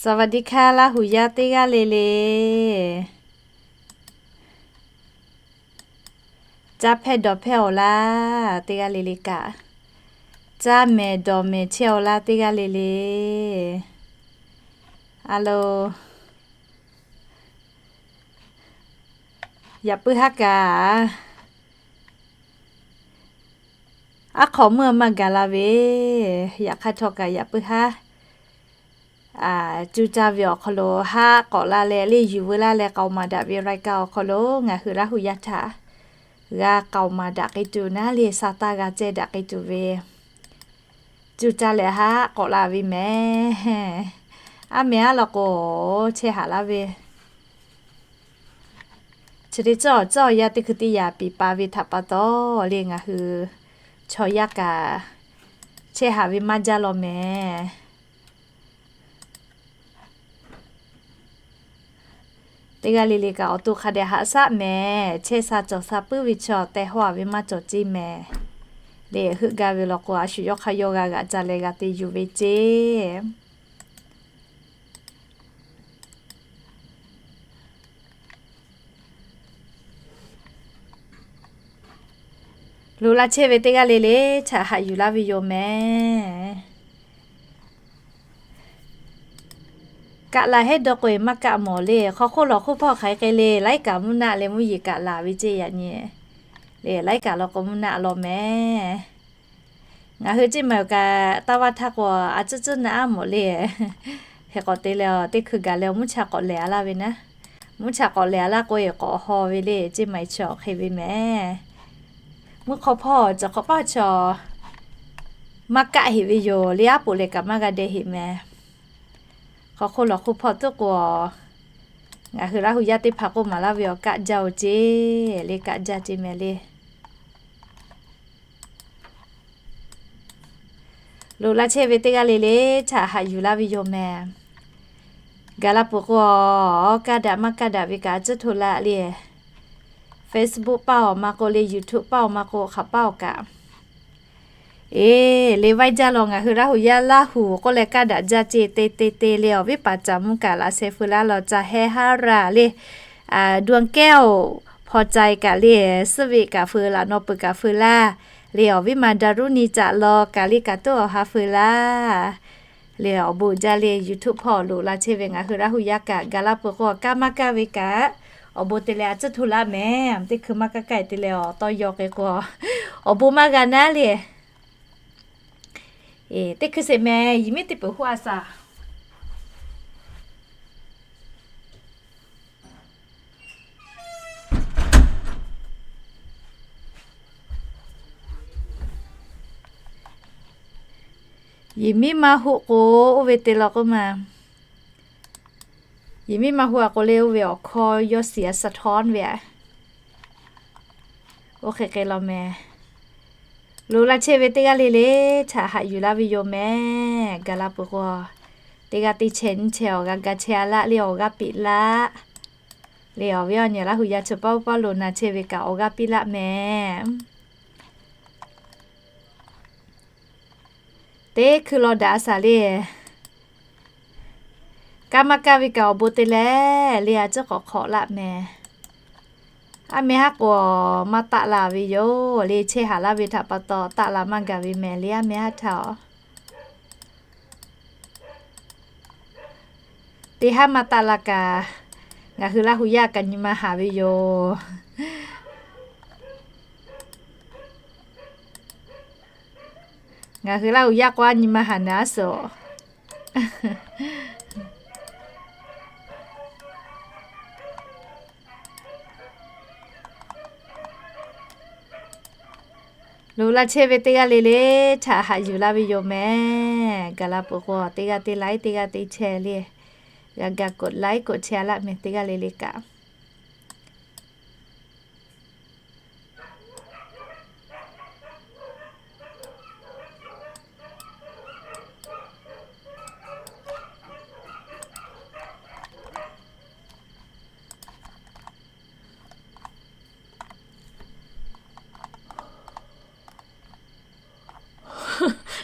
สวัสดีค่ะ Laˇ huˍ yaˇ teˇ g'aˇ le le. Caˇ hpehˇ dawˬ hpehˇ awˬ laˇ teˇ g'aˇ le le kaꞈ, caˇ mehˍ dawˬ mehˍ chehˇ awˬ laˇ teˇ g'aˇ le le. A lo, yaꞈ puiˉ haˉ kaꞈ, aˉ hk'aw meuˇ maˇ gaˬ la ve, yaꞈ hk'aˇ htawˇ kaꞈ yaꞈ puiˉ haˉ cuˇ caˇ ve awˬ hk'aw lo haˉ k'awꞈ la leh, leˇ yuˬ veu laˇ leh k'aoˍ maˍ daꞈ ve รายการ awˬ hk'aw lo ngaˬ hui Laˇ huˍ yaˇ htaꞈ g'a k'aoˍ maˍ daꞈ k'ai tuˬ naˉ le, sa taˇ g'a cehˇ daꞈ k'ai tuˬ ve, cuˇ caˇ leh haˉ k'awꞈ la ve mehˍ. Aˉ mehˍ aˉ law k'o, chehˇ haꞈ laˇ ve, chi teˇ cawˇ cawˇ yaˇ teˇ hkui teˇ yaꞈ piˍ pa ve htaꞈ pa taw le, ngaˬ hui chaw yaˇ kaꞈ chehˇ haꞈ ve maˇ jaˇ law mehˍ. Teˇ g'aˇ le le kaꞈ awˬ to hk'a dehꞈ haꞈ shaˉ mehˍ. Chehˇ sha cawˬ sha puiˉ ve chaw tehꞈ haw ve maˇ cawˬ ceˇ mehˍ. Leh heuˆ gaˇ ve law k'o, a shu yawˇ hk'aˇ yawˇ g'a g'aꞈ ca leh g'a te yuˬ ve ceˇ. Loꞈ la chehˇ ve teˇ g'aˇ le le htaꞈ haꞈ yuˬ laˇ ve yoˬ mehˍ. Kaꞈ laˬ hehˉ dawˇ k'o-e maˇ kaˆ mawˬ le. Hk'aw hk'oˆ lawˬ hk'oˆ hpawˇ hk'aˬ hk'e le, laiˉ kaꞈ mvuhˇ naˆ leh mvuhˇ yeˬ kaꞈ laˬ ve ceˇ yaꞈ nyi. Leh laiˉ kaꞈ law k'o mvuhˇ naˆ law mehˍ. Ngaˬ hui ceˇ maˬ kaꞈ taˇ vaˇ htaˇ k'o, a cuˉ cuˉ naˆ aˉ mawˬ le. Hk'e k'awꞈ te leh, teˇ hkui gaˬ leh mvuhˇ cha k'awꞈ lehˬ a laˇ ve naˉ. Mvuhˇ cha k'awꞈ lehˬ a laˇ k'o-e, k'awꞈ haw ve le, ceˇ maˬ chi awˬ hk'e ve mehˍ. Mvuhˇ hk'aw hpawˇ cawˬ hk'awꞈ paˇ chaw maˇ kaˆ heꞈ ve yoˬ le, aˉ poꞈ lehˬ kaꞈ maˇ g'a deh heꞈ mehˍ. Hk'aw hk'oˆ lawˬ hk'oˆ hpawˇ tuˉ k'o, ngaˬ hui Laˇ huˍ yaˇ teˇ hpaˍ k'oˆ maˍ laˇ ve awˬ kaˆ jaˇ-oˬ ceˇ le, kaˆ jaˇ ceˇ mehˍ le. Loꞈ la chehˇ ve teˇ g'aˇ le le htaꞈ haꞈ yuˬ laˇ ve yoˬ mehˍ. Gaˬ la peuˬ k'o, kaˇ daꞈ maˇ kaˇ daꞈ ve kaꞈ a cuˉ hto laˇ le. Facebook paˇ awˬ ma k'o le, YouTube paˇ awˬ ma k'o, hk'aˬ paˇ awˬ kaꞈ, eˬ, le vaiˇ jaˇ law, ngaˬ hui Laˇ huˍ yaˇ Laˇ huˍ k'oˆ leh kaˇ daꞈ jaˇ ceˇ, te te te le. Awˬ viˉ paˍ caˍ mvuh kaꞈ laꞈ sheh feu laˇ law, caˇ heh haˉ raˬ le. ดวงแก้ว พอใจ kaꞈ le, suhˆ ve kaꞈ feu laˇ, nawˬ peuˬ kaꞈ feu laˇ le. Awˬ viˉ ma Daruˇni caꞈ law kaꞈ le, kaꞈ tuˉ awˬ ha feu laˇ le. Awˬ bon jaˇ le. YouTube hpawˇ loꞈ la chehˇ ve ngaˬ hui Laˇ huˍ yaˇ kaꞈ gaˬ la peuˬ k'o, kaˇ maˇ kaˇ ve kaꞈ awˬ bon te leh a cuˉ hto laˇ mehˍ. Teˇ hkui maˇ kaˇ kaˇ-e te leh awˬ tawˇ yaw k'e k'o, awˬ bon maˇ g'a naˉ le. Teˇ hkui sheˍ mehˍ, yehˬ miˉ teˇ peuˬ hoˆ a shaˍ. Yehˬ miˉ maˇ hoˆ k'o, oˇ ve te law k'oˆ ma. Yehˬ miˉ maˇ hoˆ a k'o le, oˇ ve awˬ hkawˇ yawˇ shiˍ a สะท้อน ve a. Oˇ hk'e hk'e law mehˍ. Loꞈ la chehˇ ve teˇ g'aˇ le le htaꞈ haꞈ yuˬ laˇ ve yoˬ mehˍ. Gaˬ la peuˬ k'o, teˇ g'aˇ teˇ chehˇ nyiˇ chehˇ awˬ g'a ga chehˇ a laˇ le, awˬ g'aˇ piˇ laˇ le. Awˬ viˉ awˬ nyi Laˇ huˍ yaˇ chaw paˇ oˇ paˇ loꞈ na chehˇ ve kaꞈ awˬ g'aˇ piˇ laˇ mehˍ. Teˇ hkui law daꞈ a shaˍ le. Kaˇ maˇ kaˇ ve kaꞈ awˬ bon te leh le, a ciˉ k'awꞈ hk'awꞈ laˆ mehˍ. Aˉ meh haˉ k'o maˇ taˆ la ve yoˬ le, chehˇ haˍ laˇ ve htaꞈ pa taw taˆ la maˇ gaˬ ve mehˍ le, aˉ meh haˉ htaꞈ-oˬ. Teˇ haˉ maˇ taˆ la kaꞈ, ngaˬ hui Laˇ huˍ yaˇ kaꞈ nyi ma haˍ ve yoˬ. Ngaˬ hui Laˇ huˍ yaˇ k'o a nyi ma haˍ naˍ a suhˍ. Loꞈ la chehˇ ve teˇ g'aˇ le le htaꞈ haꞈ yuˬ laˇ ve yoˬ mehˍ. Gaˬ la peuˬ k'o, teˇ g'aˇ teˇ laiˉ, teˇ g'aˇ teˇ chehˇ le. G'a ga กดไลค์ กดแชร์ laˇ mehˍ, teˇ g'aˇ le le kaꞈ.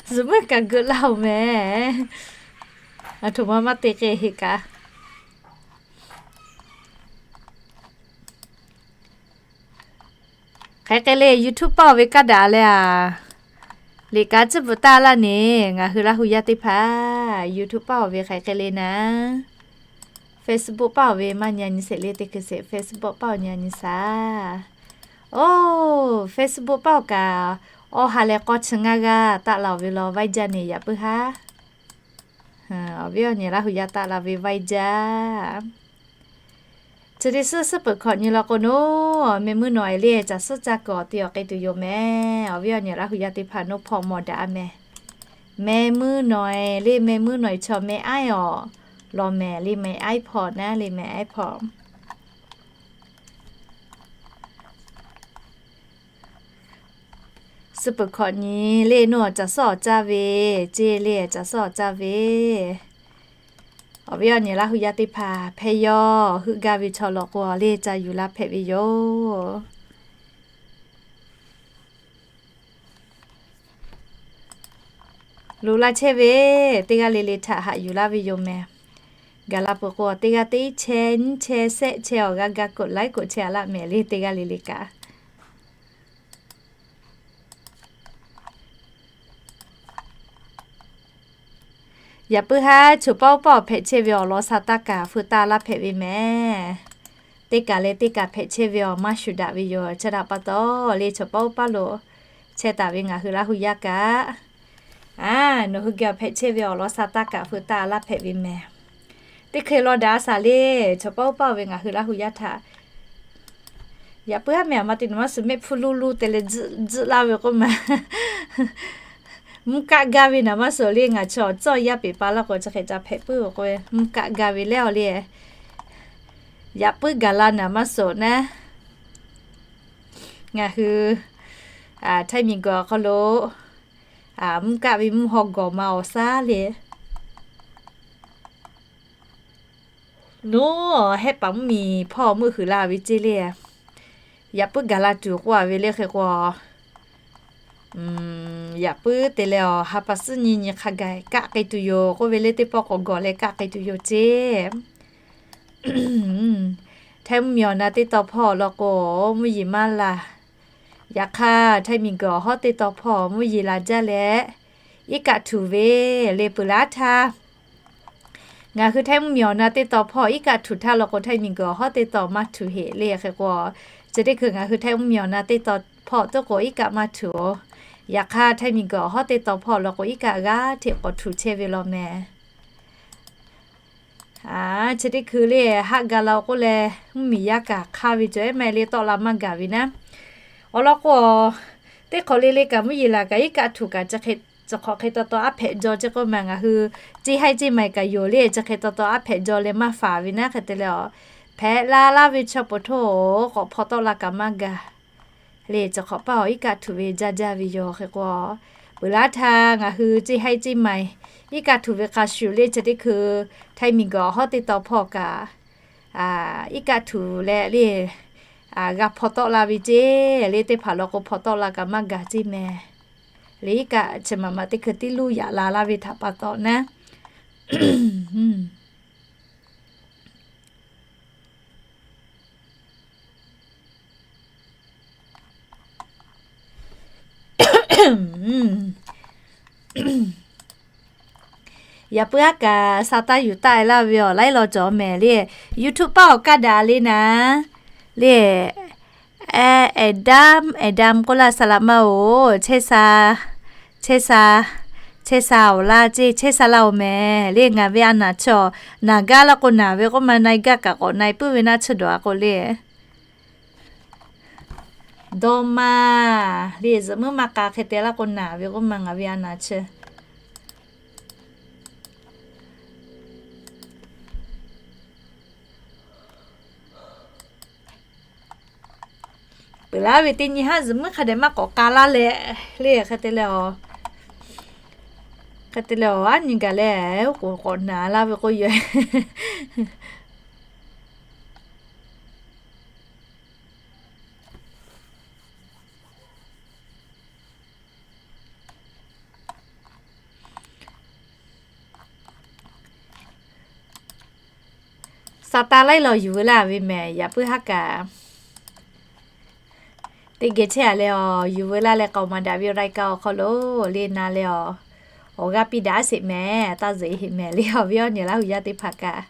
Zuhꞈ meuˇ kaꞈ geuꞈ laˇ-oˬ mehˍ. Aˬ htoꞈ ma maˇ te k'ai heˆ kaꞈ. Hk'aˬ hk'e le, YouTube paˇ-oˬ ve kaˇ daꞈ leh-a, liꞈ kaꞈ tcuhˉ bvuhꞈ taˇ laˇ ne. Ngaˬ hui Laˇ hu yaˇ teˇ hpaˍ YouTube paˇ-oˬ ve hk'aˬ hk'e le naˉ, Facebook paˇ-oˬ ve maˇ nyi nyi sheˍ le, teˇ hkui sheˍ Facebook paˇ-oˬ nyi nyi shaˍ. Oˇ, Facebook paˇ-oˬ kaꞈ, awˇ ha leh k'awˇ chi ngaˇ g'aˇ taˆ la-oˬ ve law vaiˇ jaˇ ne, yaꞈ puiˉ haˉ. Awˬ viˉ awˬ nyi Laˇ hu yaˇ taˆ la ve vaiˇ jaˇ. Chi teˇ suhˉ suhˉ peuˬ hkawꞈ nyi law k'o, nawˬ meh muiˉ nawˬ-e le caˬ suhˉ caˇ kuiˬ awˬ te awˬ k'ai tuˬ yoˬ meh. Awˬ viˉ awˬ nyi Laˇ hu yaˇ teˇ hpaˍ, nawˬ hpawˇ mawˬ daꞈ meh. Meh muiˉ nawˬ-e le, meh muiˉ nawˬ-e chaw meh aiˉ awˬ lawn meh le, meh aiˉ hpawˇ naˉ le, meh aiˉ hpawˇ. Suhˉ peuˬ hkawꞈ nyi le, nawˬ caˬ suhˉ awˬ caˇ ve, ceˇ le caˬ suhˉ awˬ caˇ ve. Awˬ viˉ awˬ nyi Laˇ hu yaˇ teˇ hpaˍ, hpehˇ yawˇ heuˆ gaˇ ve chaw law k'o, le ca yuˬ laˇ hpehꞈ ve yoˬ. Loꞈ la chehˇ ve, teˇ g'aˇ le le htaꞈ haꞈ yuˬ laˇ ve yoˬ meh. Gaˬ la peuˬ k'o, teˇ g'aˇ teˇ chehˇ nyiˇ chehˇ shehˆ chehˇ awˬ g'aˇ gaˇ koꞈ laiˉ koꞈ chehˇ a laˇ meh le, teˇ g'aˇ le le kaꞈ. Yaꞈ puiˉ haˉ, choˬ paˇ oˇ paˇ awˬ hpehꞈ chehˇ ve awˬ lawn sha taˇ kaꞈ feu taˇ laˇ hpehꞈ ve meh. Teˇ kaˬ leh teˇ kaˬ hpehꞈ chehˇ ve awˬ maˇ shuˍ daꞈ ve yoˬ. Chi htaꞈ pa taw le, choˬ paˇ oˇ paˇ lo chehˇ taˍ ve ngaˬ hui Laˇ hu yaˇ kaꞈ, a, nawˬ hui geh awˬ hpehꞈ chehˇ ve awˬ lawn sha taˇ kaꞈ feu taˇ laˇ hpehꞈ ve meh. Teˇ hk'e law daꞈ a shaˍ le, choˬ paˇ oˇ paˇ ve ngaˬ hui Laˇ hu yaˇ htaꞈ yaꞈ puiˉ haˉ meh, aˬ ma te naˍ maˇ suhˍ mehˆ hpfuhˇ luˇ luˇ te leh tzuhˆ laˇ ve k'oˆ ma. Mvuhˇ kaˆ gaˇ ve naˍ maˇ suhˍ le, ngaˬ chaw awˬ tcuhˇ yaˇ peˍ pa laˇ k'o, chi hk'e ca hpehꞈ puiˉ ve k'o, mvuhˇ kaˆ gaˇ ve leh awˬ le. Yaꞈ puiˉ gaˬ la naˍ maˇ suhˍ naˉ, ngaˬ hui htaiˇ miˬ guiˬ awˬ hk'aw lo mvuhˇ kaˆ ve mvuhˇ haw gawˬ ma awˬ shaˉ le. Nawˬ hehˆ paˍ mvuhˇ miˬ hpawˇ meuˆ huiˍ la ve ceˇ le. Yaꞈ puiˉ gaˬ la tuˬ k'oˆ a ve le hk'e k'o, yaꞈ puiˉ te leh awˬ ha pa suhˉ nyi nyi hk'a gaˬ kaˆ k'ai tuˬ yoˬ k'oˆ ve le, teˇ pawˆ k'awꞈ gawˬ leh kaˆ k'ai tuˬ yoˬ ceˇ. Htaiˇ mvuhˇ miˬ awˬ na teˇ taw hpawˇ law k'o, mvuhˇ yeˬ maˇ laˬ. Yaꞈ hk'aˇ, htaiˇ miˬ guiˬ awˬ hawˉ teˇ taw hpawˇ mvuhˇ yeˬ laˬ jaˇ leh, iˉ kaˆ htuꞈ ve le peuˬ laˇ htaˇ, ngaˬ hui htaiˇ mvuhˇ miˬ awˬ na teˇ taw hpawˇ iˉ kaˆ htuꞈ htaˇ law k'o, htaiˇ miˬ guiˬ awˬ hawˉ teˇ taw maˇ htuꞈ heˆ le hk'e k'o, chi teˇ hkui ngaˬ hui htaiˇ mvuhˇ miˬ awˬ na teˇ taw hpawˇ tuˉ k'o iˉ kaˆ maˇ htuꞈ-oˬ. Yaꞈ hk'aˇ, htaiˇ miˬ guiˬ awˬ hawˉ teˇ taw hpawˇ law k'o, iˉ kaˆ g'aˇ hteꞈ k'awꞈ htuꞈ chehˇ ve law meh. Chi teˇ hkui le haˆ ga la-o k'oˆ leh, mvuhˇ miˬ yaˇ kaꞈ hk'aˇ ve cawˬ ehˉ maˇ heˆ le, tawˆ la maˇ gaˬ ve naˉ. Awˬ lawn k'o, teˇ hk'awꞈ le le kaꞈ mvuhˇ yeˬ laˬ kaꞈ iˉ kaˆ htuꞈ kaꞈ, chi hk'e tawˇ tawˇ aˉ hpehꞈ jaw ceˇ k'oˆ ma, ngaˬ hui ceˇ haiˉ ceˇ maiˬ kaꞈ yoˬ le, chi hk'e tawˇ tawˇ aˉ hpehꞈ jaw leh maˇ faˍ ve naˉ hk'e te leh, hpehꞈ la laˇ ve chaw peuˬ htaˇ, k'awꞈ hpaw tawˆ la kaꞈ maˇ gaˬ le, chi hk'awꞈ paˇ awˬ iˉ kaˆ htuꞈ ve jaˇ jaˇ ve yoˬ hk'e k'o, peuˬ laˇ htaˇ ngaˬ hui ceˇ haiˉ ceˇ maiˬ iˉ kaˆ htuꞈ ve hk'a shuˍ le, chi teˇ hkui htaiˇ miˬ guiˬ awˬ hawˉ teˇ taw hpawˇ kaꞈ iˉ kaˆ htuꞈ leh le, g'a hpaw tawˆ la ve ceˇ le, teˇ hpaˍ law k'o hpaw tawˆ la kaꞈ maˇ gaˬ ceˇ meh. Le iˉ kaˆ chi maꞈ maꞈ teˇ hkui tiˉ luˇ yaꞈ la laˇ ve htaꞈ pa taw naˉ, yaꞈ puiˉ aˉ kaꞈ sa taˇ yuˬ taˆ e laˇ ve awˬ laiˉ law cawˬ mehˍ le. YouTube paˇ awˬ kaˇ daꞈ le naˉ le. Eˍ, Eˍdanˇ, Eˍdanˇ k'oˆ laˇ, saˍ laꞈ ma-oˬ, chehˇ sha, chehˇ sha, chehˇ sha awˬ laˇ ceˇ, chehˇ sha laˇ-oˬ mehˍ le. Ngaˬ ve a naˍ chi awˬ naˍ gaˇ laˇ k'o, naˍ ve k'oˆ ma na e gaˇ kaꞈ k'awꞈ na e puiˉ ve naˉ, chi dawˬ a k'o le. Dawˇ maˇ le, zuhꞈ muiˉ maˇ k'a hk'e te laˇ k'o, naˍ ve k'oˆ ma ngaˬ ve a naˍ chi peuˬ laˇ ve teˇ nyi haˉ zuhꞈ muiˉ hk'a dehꞈ maˇ k'awꞈ k'a laˇ leh le, hk'e te leh, hk'e te leh, aˉ nyi gaˬ leh, oˉ k'oˍ k'awꞈ naˍ laˇ ve k'oˆ yoˬ. Saˍtanˍ laiˉ law yuˬ veu laˇ ve mehˍ, yaꞈ puiˉ haˉ kaꞈ teˇ geh chehˇ a leh awˬ yuˬ veu laˇ leh k'aoˍ maˍ daꞈ ve รายการ awˬ hk'aw lo le na leh awˬ, awˬ g'aˇ piˇ daꞈ sheˍ mehˍ, taˇ zeꞈ heˍ mehˍ le awˬ viˉ awˬ nyi Laˇ huˍ yaˇ teˇ hpaˍ kaꞈ.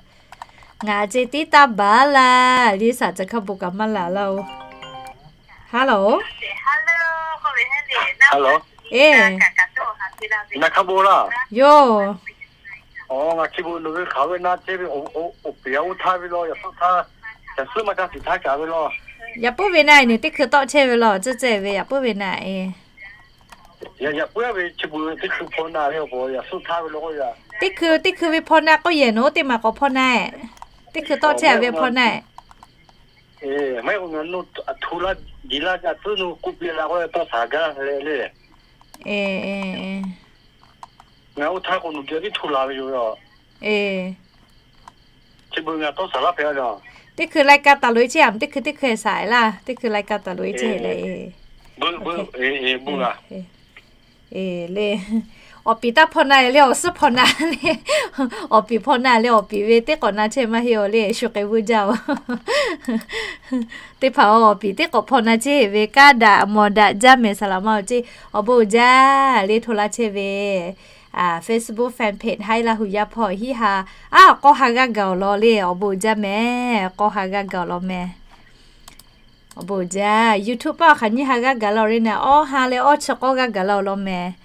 Ngaˬ ceh tiˉ taˇ baˬ laˇ, Lisa caˬ hkaˇ bon kaꞈ maˇ laˬ laˇ oˬ. Hello. Hello. Eˬ. Yoˬ. Yaꞈ puiˉ ve na eˬ, teˇ hkui tawˆ chehˇ ve law, tcuhˇ cehˇ ve yaꞈ puiˉ ve na eˬ. Teˇ hkui teˇ hkui ve hpaw na k'oˆ yehˬ nawˬ teˇ maˬ k'awꞈ hpaw na eˬ. Teˇ hkui tawˆ chehˇ a ve hpaw na eˬ. Teˇ hkui รายการ taˍ loꞈ e chehˇ a, teˇ hkui teˇ hkui shaˍ laˇ, teˇ hkui รายการ taˍ loꞈ e chehˇ le. Eˬ, le. Awˬ piˍ taˇ hpaw na le, awˬ suhˉ hpaw na le. Awˬ piˍ hpaw na le, awˬ piˍ ve teˇ k'awꞈ na chehˇ maˇ heˆ a le, shu k'ai vuiˇ jaˇ oˬ. Teˇ hpaˍ awˬ piˍ teˇ k'awꞈ hpaw na chehˇ ve kaˇ daꞈ mawˬ daꞈ jaˇ mehˍ, saˍ laˍ ma awˬ ceˇ. Awˬ bon uiˍ jaˇ le, hto laˇ chehˇ ve Facebook fan page Haiˉ Laˇ huˍ yaˇ hpawˇ hiˉ ha, a, k'awˇ ha g'aˇ gaˬ awˬ lawn le, awˬ bon uiˍ jaˇ mehˍ, k'awˇ ha g'aˇ gaˬ awˬ lawn mehˍ. Awˬ bon uiˍ jaˇ. YouTube paˆ awˬ hk'aˬ nyiˇ ha g'aˇ gaˬ la awˬ le na, awˇ ha leh awˇ chi k'awˇ g'aˇ gaˬ la awˬ lawn mehˍ.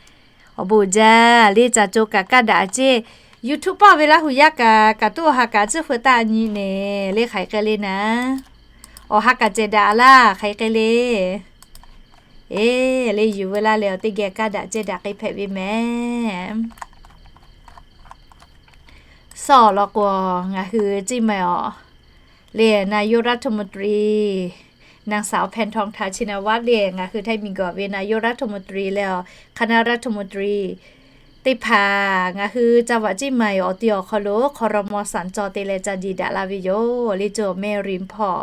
Awˬ bon uiˍ jaˇ le, caˬ co kaꞈ kaˇ daꞈ ceˇ. YouTube paˆ ve Laˇ huˍ yaˇ kaꞈ, kaꞈ tuˉ awˬ ha kaꞈ tcuhˉ feu taˇ nyi neˬ le, hk'aˬ hk'e k'ai le na. Awˬ ha kaꞈ cehˬ daꞈ laˇ, hk'aˬ hk'e k'ai le. Eˬ, le yuˬ veu laˇ leh awˬ teˇ geh kaˇ daꞈ cehˇ daꞈ k'ai hpehꞈ ve mehˍ. Sawˉ awˬ lawn k'o, ngaˬ hui Ciˇ mai awˬ le นายกรัฐมนตรี นางสาว แพทองธาร ชินวัตร le ngaˬ hui Htaiˇ miˬguiˬ ve นายกรัฐมนตรี leh awˬ คณะรัฐมนตรี teˇ hpaˍ ngaˬ hui จังหวัดเชียงใหม่ awˬ ti awˬ hk'aw lo ครม. สัญจร te leh ca diˬ daꞈ la ve yoˬ le. Coˬ แม่ริม hpawˇ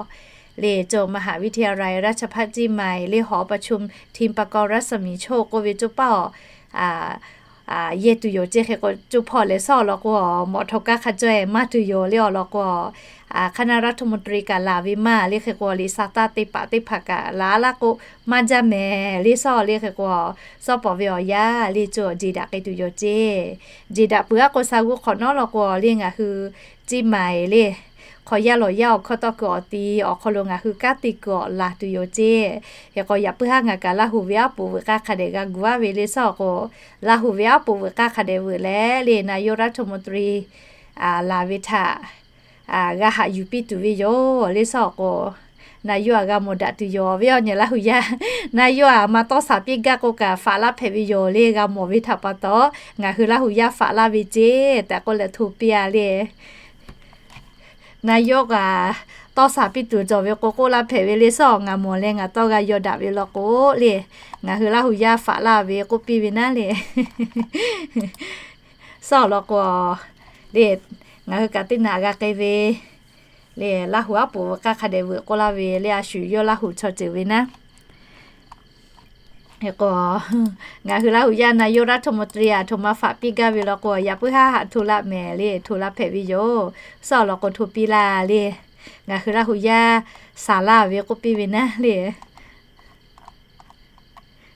le coˬ มหาวิทยาลัยราชภัฏเชียงใหม่ le หอประชุม ทีมปกรณ์รัศมีโชค k'oˆ ve coˇ paˆ awˬ yehˇ tuˬ yoˬ ceˇ. Hk'e k'o coˇ hpawˇ lehˬ sawˉ awˬ lawn k'o, mawꞈ htaw kaˇ hk'a caweh maˇ tuˬ yoˬ le awˬ lawn k'o, คณะรัฐมนตรี kaꞈ laˬ ve maˇ le. Hk'e k'o liꞈ sa taˇ teˇ paˍ teˇ hpaˍ kaꞈ laˬ laˇ k'o maˇ jaˇ mehˍ le sawˉ le. Hk'e k'o sawˉ pawˍ ve awˬ yanˇ le coˬ diˬ daꞈ k'ai tuˬ yoˬ ceˇ. Diˬ daꞈ peuˬ aˉ k'o sa g'uˇ hk'awꞈ nawˉ lawn k'o le ngaˬ hui Ciˇ mai le hk'aw yaˇ lawˬ yaˇ awˬ hkawˇ tawˇ kuiˬ awˬ ti awˬ hk'aw lo ngaˬ hui kanˉ te kuiˬ awˬ laˬ tuˬ yoˬ ceˇ. Hk'e k'o yaꞈ puiˉ haˉ ngaˬ kaꞈ Laˇ huˍ ve aˉ poꞈ veuꞈ k'aˇ hk'a dehꞈ g'a gu aˉ ve le sawˉ k'o, Laˇ huˍ ve aˉ poꞈ veuꞈ k'aˇ hk'a dehꞈ veuꞈ leh le นายกรัฐมนตรี laˬ ve htaꞈ g'a haꞈ yuˬ piˇ tuˬ ve yoˬ le sawˉ k'o, na yawˇ aꞈ g'a mawˬ daꞈ tuˬ yoˬ ve awˬ nyi Laˇ huˍ yaˇ. Na yawˇ aꞈ maˇ tawˇ saˍ piˇ gaˇ k'o kaꞈ faꞈ laˇ hpehꞈ ve yoˬ le. G'a mawˬ ve htaꞈ pa taw ngaˬ hui Laˇ huˍ yaˇ faꞈ laˇ ve ceˇ tehꞈ k'oˆ leh hto piˇ a le. Na yawˇ kaꞈ tawˇ saˍ piˇ tuˬ cawˬ ve k'o k'oˆ laˇ hpehꞈ ve le sawˉ. Ngaˬ mawˬ leh ngaˬ tawˇ g'a yaw daꞈ ve law k'o le, ngaˬ hui Laˇ huˍ yaˇ faꞈ laˇ ve k'oˆ piˇ ve naˉ le. Sawˉ awˬ lawn k'o le, ngaˬ hui kaꞈ teˇ naꞈ g'a k'ai ve le, Laˇ huˍ aˉ poꞈ veuꞈ k'aˇ hk'a dehꞈ veuꞈ k'oˆ laˇ ve le, a shu yawˇ Laˇ huˍ chaw ceuˬ ve naˉ. Hk'e k'o, ngaˬ hui Laˇ huˍ yaˇ นายกรัฐมนตรี aꞈ htoꞈ ma faꞈ piˇ gaˇ ve law k'o, yaꞈ puiˉ haˉ haꞈ hto laˇ mehˍ le, hto laˇ hpehꞈ ve yoˬ. Sawˉ awˬ lawn k'o hto piˇ laˇ le. Ngaˬ hui Laˇ huˍ yaˇ saˍ laˇ ve k'oˆ piˇ ve naˉ le.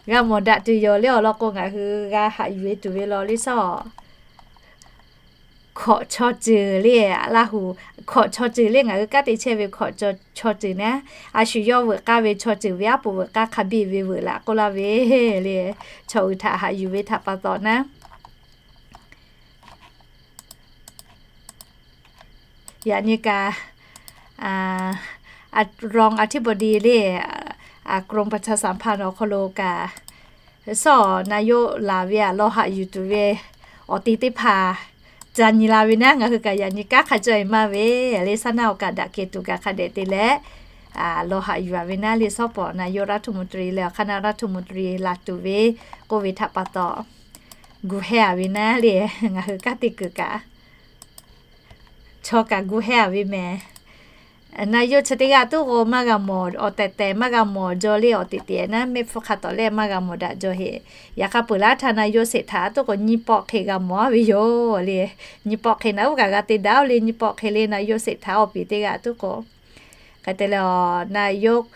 G'a mawˬ daꞈ tuˬ yoˬ le awˬ lawn k'o, ngaˬ hui g'a haꞈ yuˬ e tuˬ ve law le sawˉ. Hkawꞈ chaw ceuˬ le, Laˇ huˍ hkawꞈ chaw ceuˬ le ngaˬ hui kanˉ te chehˇ ve hkawꞈ chaw ceuˬ naˉ, a shu yawˇ veuꞈ k'aˇ ve chaw ceuˬ ve aˉ poꞈ veuꞈ k'aˇ hk'a biˇ ve veuꞈ laꞈ k'oˆ laˇ ve le. Chaw uiˍ htaꞈ haꞈ yuˬ ve htaꞈ pa taw naˉ, yaꞈ nyi kaꞈ รองอธิบดี le, กรมประชาสัมพันธ์ awˬ hk'aw lo kaꞈ, sawˉ na yawˇ laˬ ve aꞈ law haꞈ yuˬ tuˬ ve awˬ te teˇ hpaˍ ca nyi la ve naˉ, ngaˬ hui kaꞈ yaꞈ nyi kanˉ hk'a caweh maˇ ve le, saˉ naˆ awˬ kaꞈ daꞈ kehˬ tuˬ kaꞈ hk'a dehꞈ te leh, law haꞈ yuˬ a ve naˉ le sawˉ pawˍ นายกรัฐมนตรี leh awˬ คณะรัฐมนตรี laˬ tuˬ ve k'oˆ ve htaꞈ pa taw, gu hehˇ a ve naˉ le, ngaˬ hui kanˉ te kuiˬ kaꞈ chaw kaꞈ gu hehˇ a ve mehˍ. Na yoˇ chi teˇ g'aˇ tuˉ k'o maˇ g'a mawˬ, awˬ tehˬ tehˬ maˇ g'a mawˬ jaw le awˬ teꞈ teꞈ na mehˆ hpfuhˇ hk'a tawˍ leh maˇ g'a mawˬ daꞈ jaw heꞈ. Yaꞈ hk'a peuˬ laˇ htaˇ na yoˇ sheˍ htaꞈ tuˉ k'o nyiˇ pawˆ hk'e g'a mawˬ a ve yoˬ le. Nyiˇ pawˆ hk'e na uˉ kaꞈ g'a te daꞈ oˬ le, nyiˇ pawˆ hk'e le na yoˇ sheˍ htaꞈ awˬ piˍ teˇ g'aˇ tuˉ k'o. Hk'e te leh na yoˇ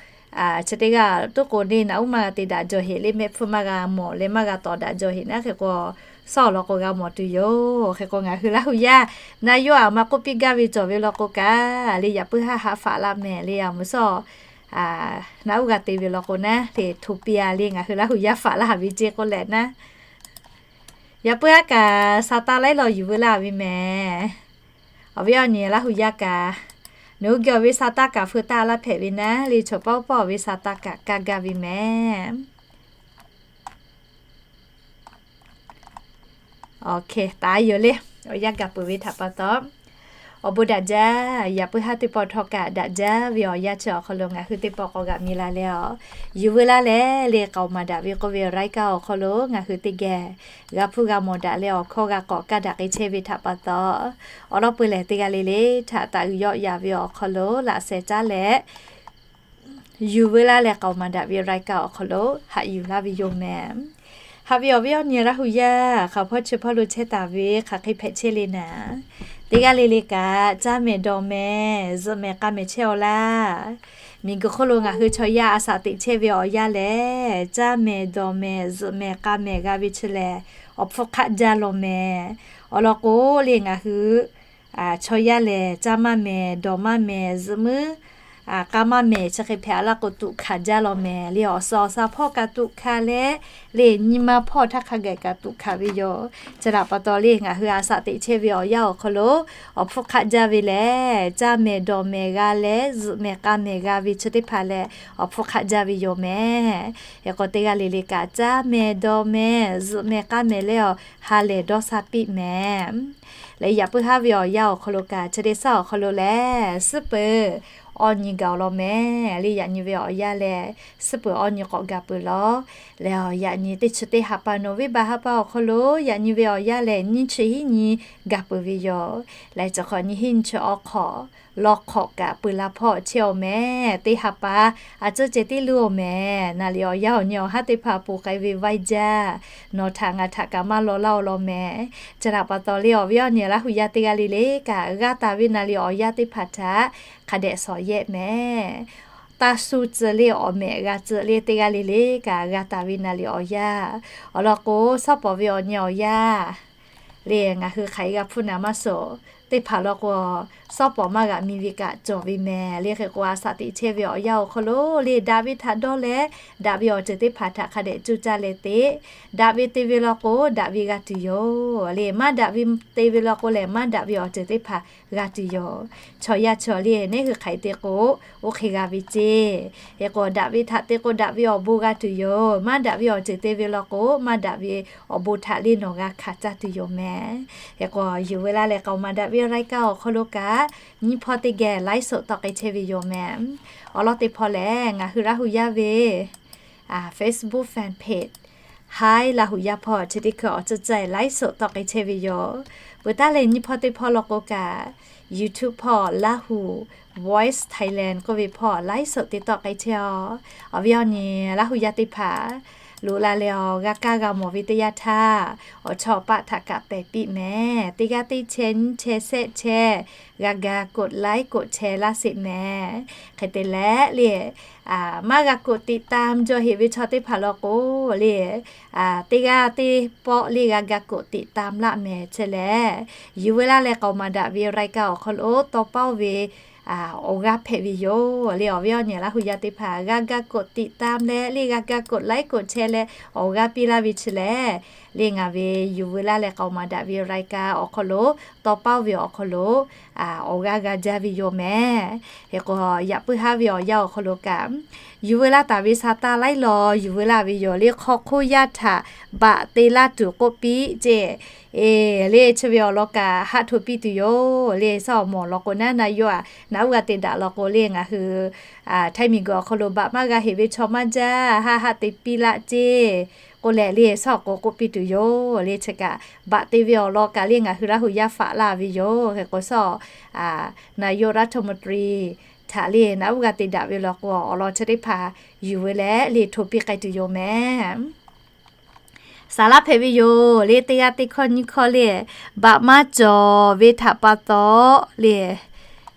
chi teˇ g'aˇ tuˉ k'o le na uˉ maˇ g'a te daꞈ jaw heꞈ le, mehˆ hpfuhˇ maˇ g'a mawˬ leh maˇ g'a tawˍ daꞈ jaw heꞈ naˉ hk'e k'o, suhˉ awˬ lawn k'o g'a mawˬ tuˬ yoˬ. Hk'e k'o ngaˬ hui Laˇ hu yaˇ na yoˇ aˬ ma k'oˆ piˇ gaˇ ve cawˬ ve law k'o kaꞈ le, yaꞈ puiˉ haˉ haꞈ faꞈ laˇ mehˍ le, a mvuhˇ suhˉ na uˉ g'a te ve law k'o naˉ le hto piˇ a le, ngaˬ hui Laˇ hu yaˇ faꞈ laˇ haˍ ve ceˇ k'oˆ leh naˉ. Yaꞈ puiˉ haˉ kaꞈ sa taˇ laiˉ law yuˬ veu laˇ ve mehˍ. Awˬ viˉ awˬ nyi Laˇ hu yaˇ kaꞈ, nawˬ hui geh awˬ ve sa taˇ kaꞈ feu taˇ laˇ hpehꞈ ve naˉ le, chaw pawˆ pawˆ awˬ ve sa taˇ kaꞈ kaˇ gaˇ ve mehˍ. Awˬ hk'e taˍ yoˬ le. Awˬ yanˇ gaˬ peuˬ ve htaꞈ pa taw, awˬ bon daꞈ jaˇ. Yaꞈ puiˉ haˉ teˇ pawˆ htawˇ kaꞈ daꞈ jaˇ ve awˬ yanˇ chi awˬ hk'aw lo ngaˬ hui teˇ pawˆ k'awꞈ g'aꞈ mi la leh a, yuˬ veu laˇ leh le k'aoˍ maˍ daꞈ ve k'oˆ ve raiˉ kaˇ awˬ hk'aw lo ngaˬ hui teˇ geh g'a hpuˇ g'a mawˬ daꞈ leh awˬ hkawˇ g'a k'awꞈ kaˇ daꞈ k'ai chehˇ ve htaꞈ pa taw, awˬ lawn peu lehˬ teˇ g'aˇ le le htaꞈ taꞈ g'uiˬ yawˆ yaˍ ve awˬ hk'aw lo laꞈ sheh caˉ leh yuˬ veu laˇ leh k'aoˍ maˍ daꞈ ve raiˉ kaˇ awˬ hk'aw lo haꞈ yuˬ laˇ ve yoˬ mehˍ. Haꞈ ve awˬ viˉ awˬ nyi Laˇ hu yaˇ, hk'aˬ hpawˇ chi hpawˇ lo chehˇ taˍ ve hk'aˬ hk'e hpehꞈ chehˇ le naˉ, teˇ g'aˇ le le kaꞈ caˇ mehˍ dawˬ mehˍ zuhꞈ mehˍ k'a mehˍ chehˇ aw laˇ. Miˬguiˬ hk'oˆ lo ngaˬ hui chaw yaˇ a shaꞈ teꞈ chehˇ ve awˬ yanˇ lehˬ, caˇ mehˍ dawˬ mehˍ zuhꞈ mehˍ k'a mehˍ g'a ve chi lehˬ, awˬ hpfuhˇ hk'aˆ jaˇ law mehˍ. Awˬ lawn k'o le ngaˬ hui chaw yaˇ lehˬ caˇ maˇ mehˍ dawˬ maˇ mehˍ zuhꞈ muiˉ k'a maˇ mehˍ chi hk'e hpehꞈ a laˇ k'o tuꞈ hkanˍ jaˇ law mehˍ le. Awˬ suhˍ awˬ shaˍ hpawˇ kaꞈ tuꞈ hkanˍ leh le, nyi ma hpawˇ htaˇ hk'a gaˬ kaꞈ tuꞈ hkanˍ ve yoˬ. Chi htaꞈ pa taw le ngaˬ hui a shaꞈ teꞈ chehˇ ve awˬ yanˇ awˬ hk'aw lo awˬ hpfuhˇ hk'aˆ jaˇ ve lehˬ, caˇ mehˍ dawˬ mehˍ g'a leh zuhꞈ mehˍ k'a mehˍ g'a ve chi teˇ hpaˍ lehˬ awˬ hpfuhˇ hk'aˆ jaˇ ve yoˬ mehˍ. Hk'e k'o teˇ g'aˇ le le kaꞈ caˇ mehˍ dawˬ mehˍ zuhꞈ mehˍ k'a mehˍ leh awˬ ha lehˬ dawˇ sha piˇ mehˍ. Leh yaꞈ puiˉ haˉ ve awˬ yanˇ awˬ hk'aw lo kaꞈ chi teˇ suhˉ awˬ hk'aw lo lehˬ suhˉ peuˬ awˇ nyi gaˬ law mehˍ le. Yaꞈ nyi ve awˬ yanˇ lehˬ suhˉ peuˬ awˇ nyi k'awꞈ gaˬ peuˬ law. Leh yaꞈ nyi teˇ chi teˇ ha pa November ha pa awˬ hk'aw lo yaꞈ nyi ve awˬ yanˇ lehˬ nyiˇ chi hiˉ nyi gaˬ peuˬ ve yoˬ. Leh chi hk'awꞈ nyi hiˉ nyi chi awˬ hk'awꞈ law hk'awꞈ kaꞈ peuˬ la hpawˇ chehˇ aw mehˍ. Teˇ ha pa a cuˉ ceh tiˉ luˇ aw mehˍ. Naˍ liꞈ awˬ yanˇ awˬ nyi awˬ haˉ teˇ hpaˍ ponˬ k'ai ve vaiˇ jaˇ. Nawˬ htaꞈ ngaˬ htaꞈ kaꞈ maˇ law laˇ aw law mehˍ. Chi htaꞈ pa taw le awˬ viˉ awˬ nyi Laˇ hu yaˇ teˇ g'aˇ le le kaꞈ g'a taˍ ve naˍ liꞈ awˬ yanˇ teˇ hpaˍ htaꞈ hk'a dehꞈ shawˍ yehˆ mehˍ. Taˇ shu tcuh le awˬ mehꞈ g'a tcuh le teˇ g'aˇ le le kaꞈ g'a taˍ ve naˍ liꞈ awˬ yanˇ. Awˬ lawn k'o, shawˉ pawˍ ve awˬ nyi awˬ yanˇ le ngaˬ hui hk'aˬ hk'e g'a hpuˇ naˍ maˇ suhˍ. Teˇ hpaˍ law k'o, shawˉ pawˍ maˇ g'aꞈ mi ve kaꞈ cawˬ ve mehˍ le. Hk'e k'o, a shaꞈ teꞈ chehˇ ve awˬ yanˇ awˬ hk'aw lo le daꞈ ve htaꞈ dawˇ leh, daꞈ ve awˬ ceuˬ teˇ hpaˍ htaꞈ hk'a dehꞈ cuˇ caˇ leh te. Daꞈ ve te ve law k'o, daꞈ ve g'a tuˬ yoˬ le. Maˇ daꞈ ve te ve law k'o lehˬ, maˇ daꞈ ve awˬ ceuˬ teˇ hpaˍ g'a tuˬ yoˬ. Chaw yaˇ chaw le, neˇ hui hk'aˬ hk'e te k'o, oˇ hk'e g'a ve ceˇ. Hk'e k'o, daꞈ ve htaꞈ te k'o, daꞈ ve awˬ bon g'a tuˬ yoˬ. Maˇ daꞈ ve awˬ ceuˬ te ve law k'o, maˇ daꞈ ve awˬ bon htaꞈ le nawˬ g'a hkanˍ caˇ tuˬ yoˬ mehˍ. Hk'e k'o, yuˬ veu laˇ leh k'aoˍ maˍ daꞈ ve raiˉ kaˇ awˬ hk'aw lo kaꞈ, nyiˇ hpawˇ teˇ geh laiˉ soꞈ tawˆ k'ai chehˇ ve yoˬ mehˍ. Awˬ lawn teˇ hpawˇ lehˬ, ngaˬ hui Laˇ hu yaˇ ve Facebook fan page Hi Laˇ hu yaˇ hpawˇ chi teˇ hkui awˬ ceuˬ caiˬ laiˉ soꞈ tawˆ k'ai chehˇ ve yoˬ. Peuˬ taˉ leh nyiˇ hpawˇ teˇ hpawˇ law k'o kaꞈ, YouTube hpawˇ Laˇ hu Voice Thailand k'oˆ ve hpawˇ laiˉ soꞈ te tawˆ k'ai chehˇ aw. Awˬ viˉ awˬ nyi Laˇ hu yaˇ teˇ hpaˍ loꞈ la leh awˬ g'a kaˇ g'a mawˬ ve teˇ yanˇ htaˇ, awˬ chawˇ awˬ paˆ htaꞈ kaꞈ pehˬ piˇ mehˍ. Teˇ g'aˇ teˇ chehˇ nyiˇ chehˇ shehˆ chehˇ g'a ga กดไลค์ กดแชร์ laˇ sheˍ mehˍ. Hk'e te leh le, maˇ g'a กดติดตาม jaw heꞈ ve chaw teˇ hpaˍ law k'o le, teˇ g'aˇ teˇ pawˆ le g'a ga กดติดตาม laˇ mehˍ. Chi lehˬ, yuˬ veu laˇ leh k'aoˍ maˍ daꞈ ve รายการ awˬ hk'aw lo tawˇ paoˇ ve awˬ g'aˇ hpehꞈ ve yoˬ le. Awˬ viˉ awˬ nyi Laˇ hu yaˇ teˇ hpaˍ g'a ga กดติดตาม leh le g'a ga กดไลค์ กดแชร์ leh awˬ g'aˇ piˇ laˇ ve chi lehˬ, le ngaˬ ve yuˬ veu laˇ leh k'aoˍ maˍ daꞈ ve รายการ awˬ hk'aw lo tawˇ paoˇ ve awˬ hk'aw lo awˬ g'aˇ g'a jaˇ ve yoˬ mehˍ. Hk'e k'o, yaꞈ puiˉ haˉ ve awˬ yanˇ awˬ hk'aw lo kaꞈ, yuˬ veu laˇ taˍ ve sa taˇ laiˉ law yuˬ veu laˇ ve yoˬ le. Hk'aw hk'oˆ yaˇ htaꞈ baꞈ te laˇ tuˬ k'oˆ piˇ ceˇ. E, le chi ve awˬ lawn kaꞈ haˆ hto piˇ tuˬ yoˬ le. Shaˉ awˬ mawˬ law k'o naˉ na yoˬ a, naꞈ uˉ g'a te daꞈ law k'o le ngaˬ hui htaiˇ miˬguiˬ awˬ hk'aw lo baꞈ maˇ g'a heꞈ ve chaw maˇ jaˇ, haˆ haˆ te piˇ laˇ ceˇ k'oˆ leh le shaˉ awˬ k'o k'oˆ piˇ tuˬ yoˬ le. Chi kaꞈ baꞈ te ve awˬ lawn kaꞈ le ngaˬ hui Laˇ hu yaˇ faꞈ laˇ ve yoˬ. Hk'e k'o shaˉ นายกรัฐมนตรี htaꞈ le naꞈ uˉ g'a te daꞈ ve law k'o, awˬ lawn chi teˇ hpaˍ yuˬ ve leh le hto piˇ k'ai tuˬ yoˬ mehˍ. Saˍ laˇ hpehꞈ ve yoˬ le, teˇ g'aˇ teˇ hkawˇ nyiˇ hkawˇ le, baꞈ maˇ cawˬ ve htaꞈ pa taw le,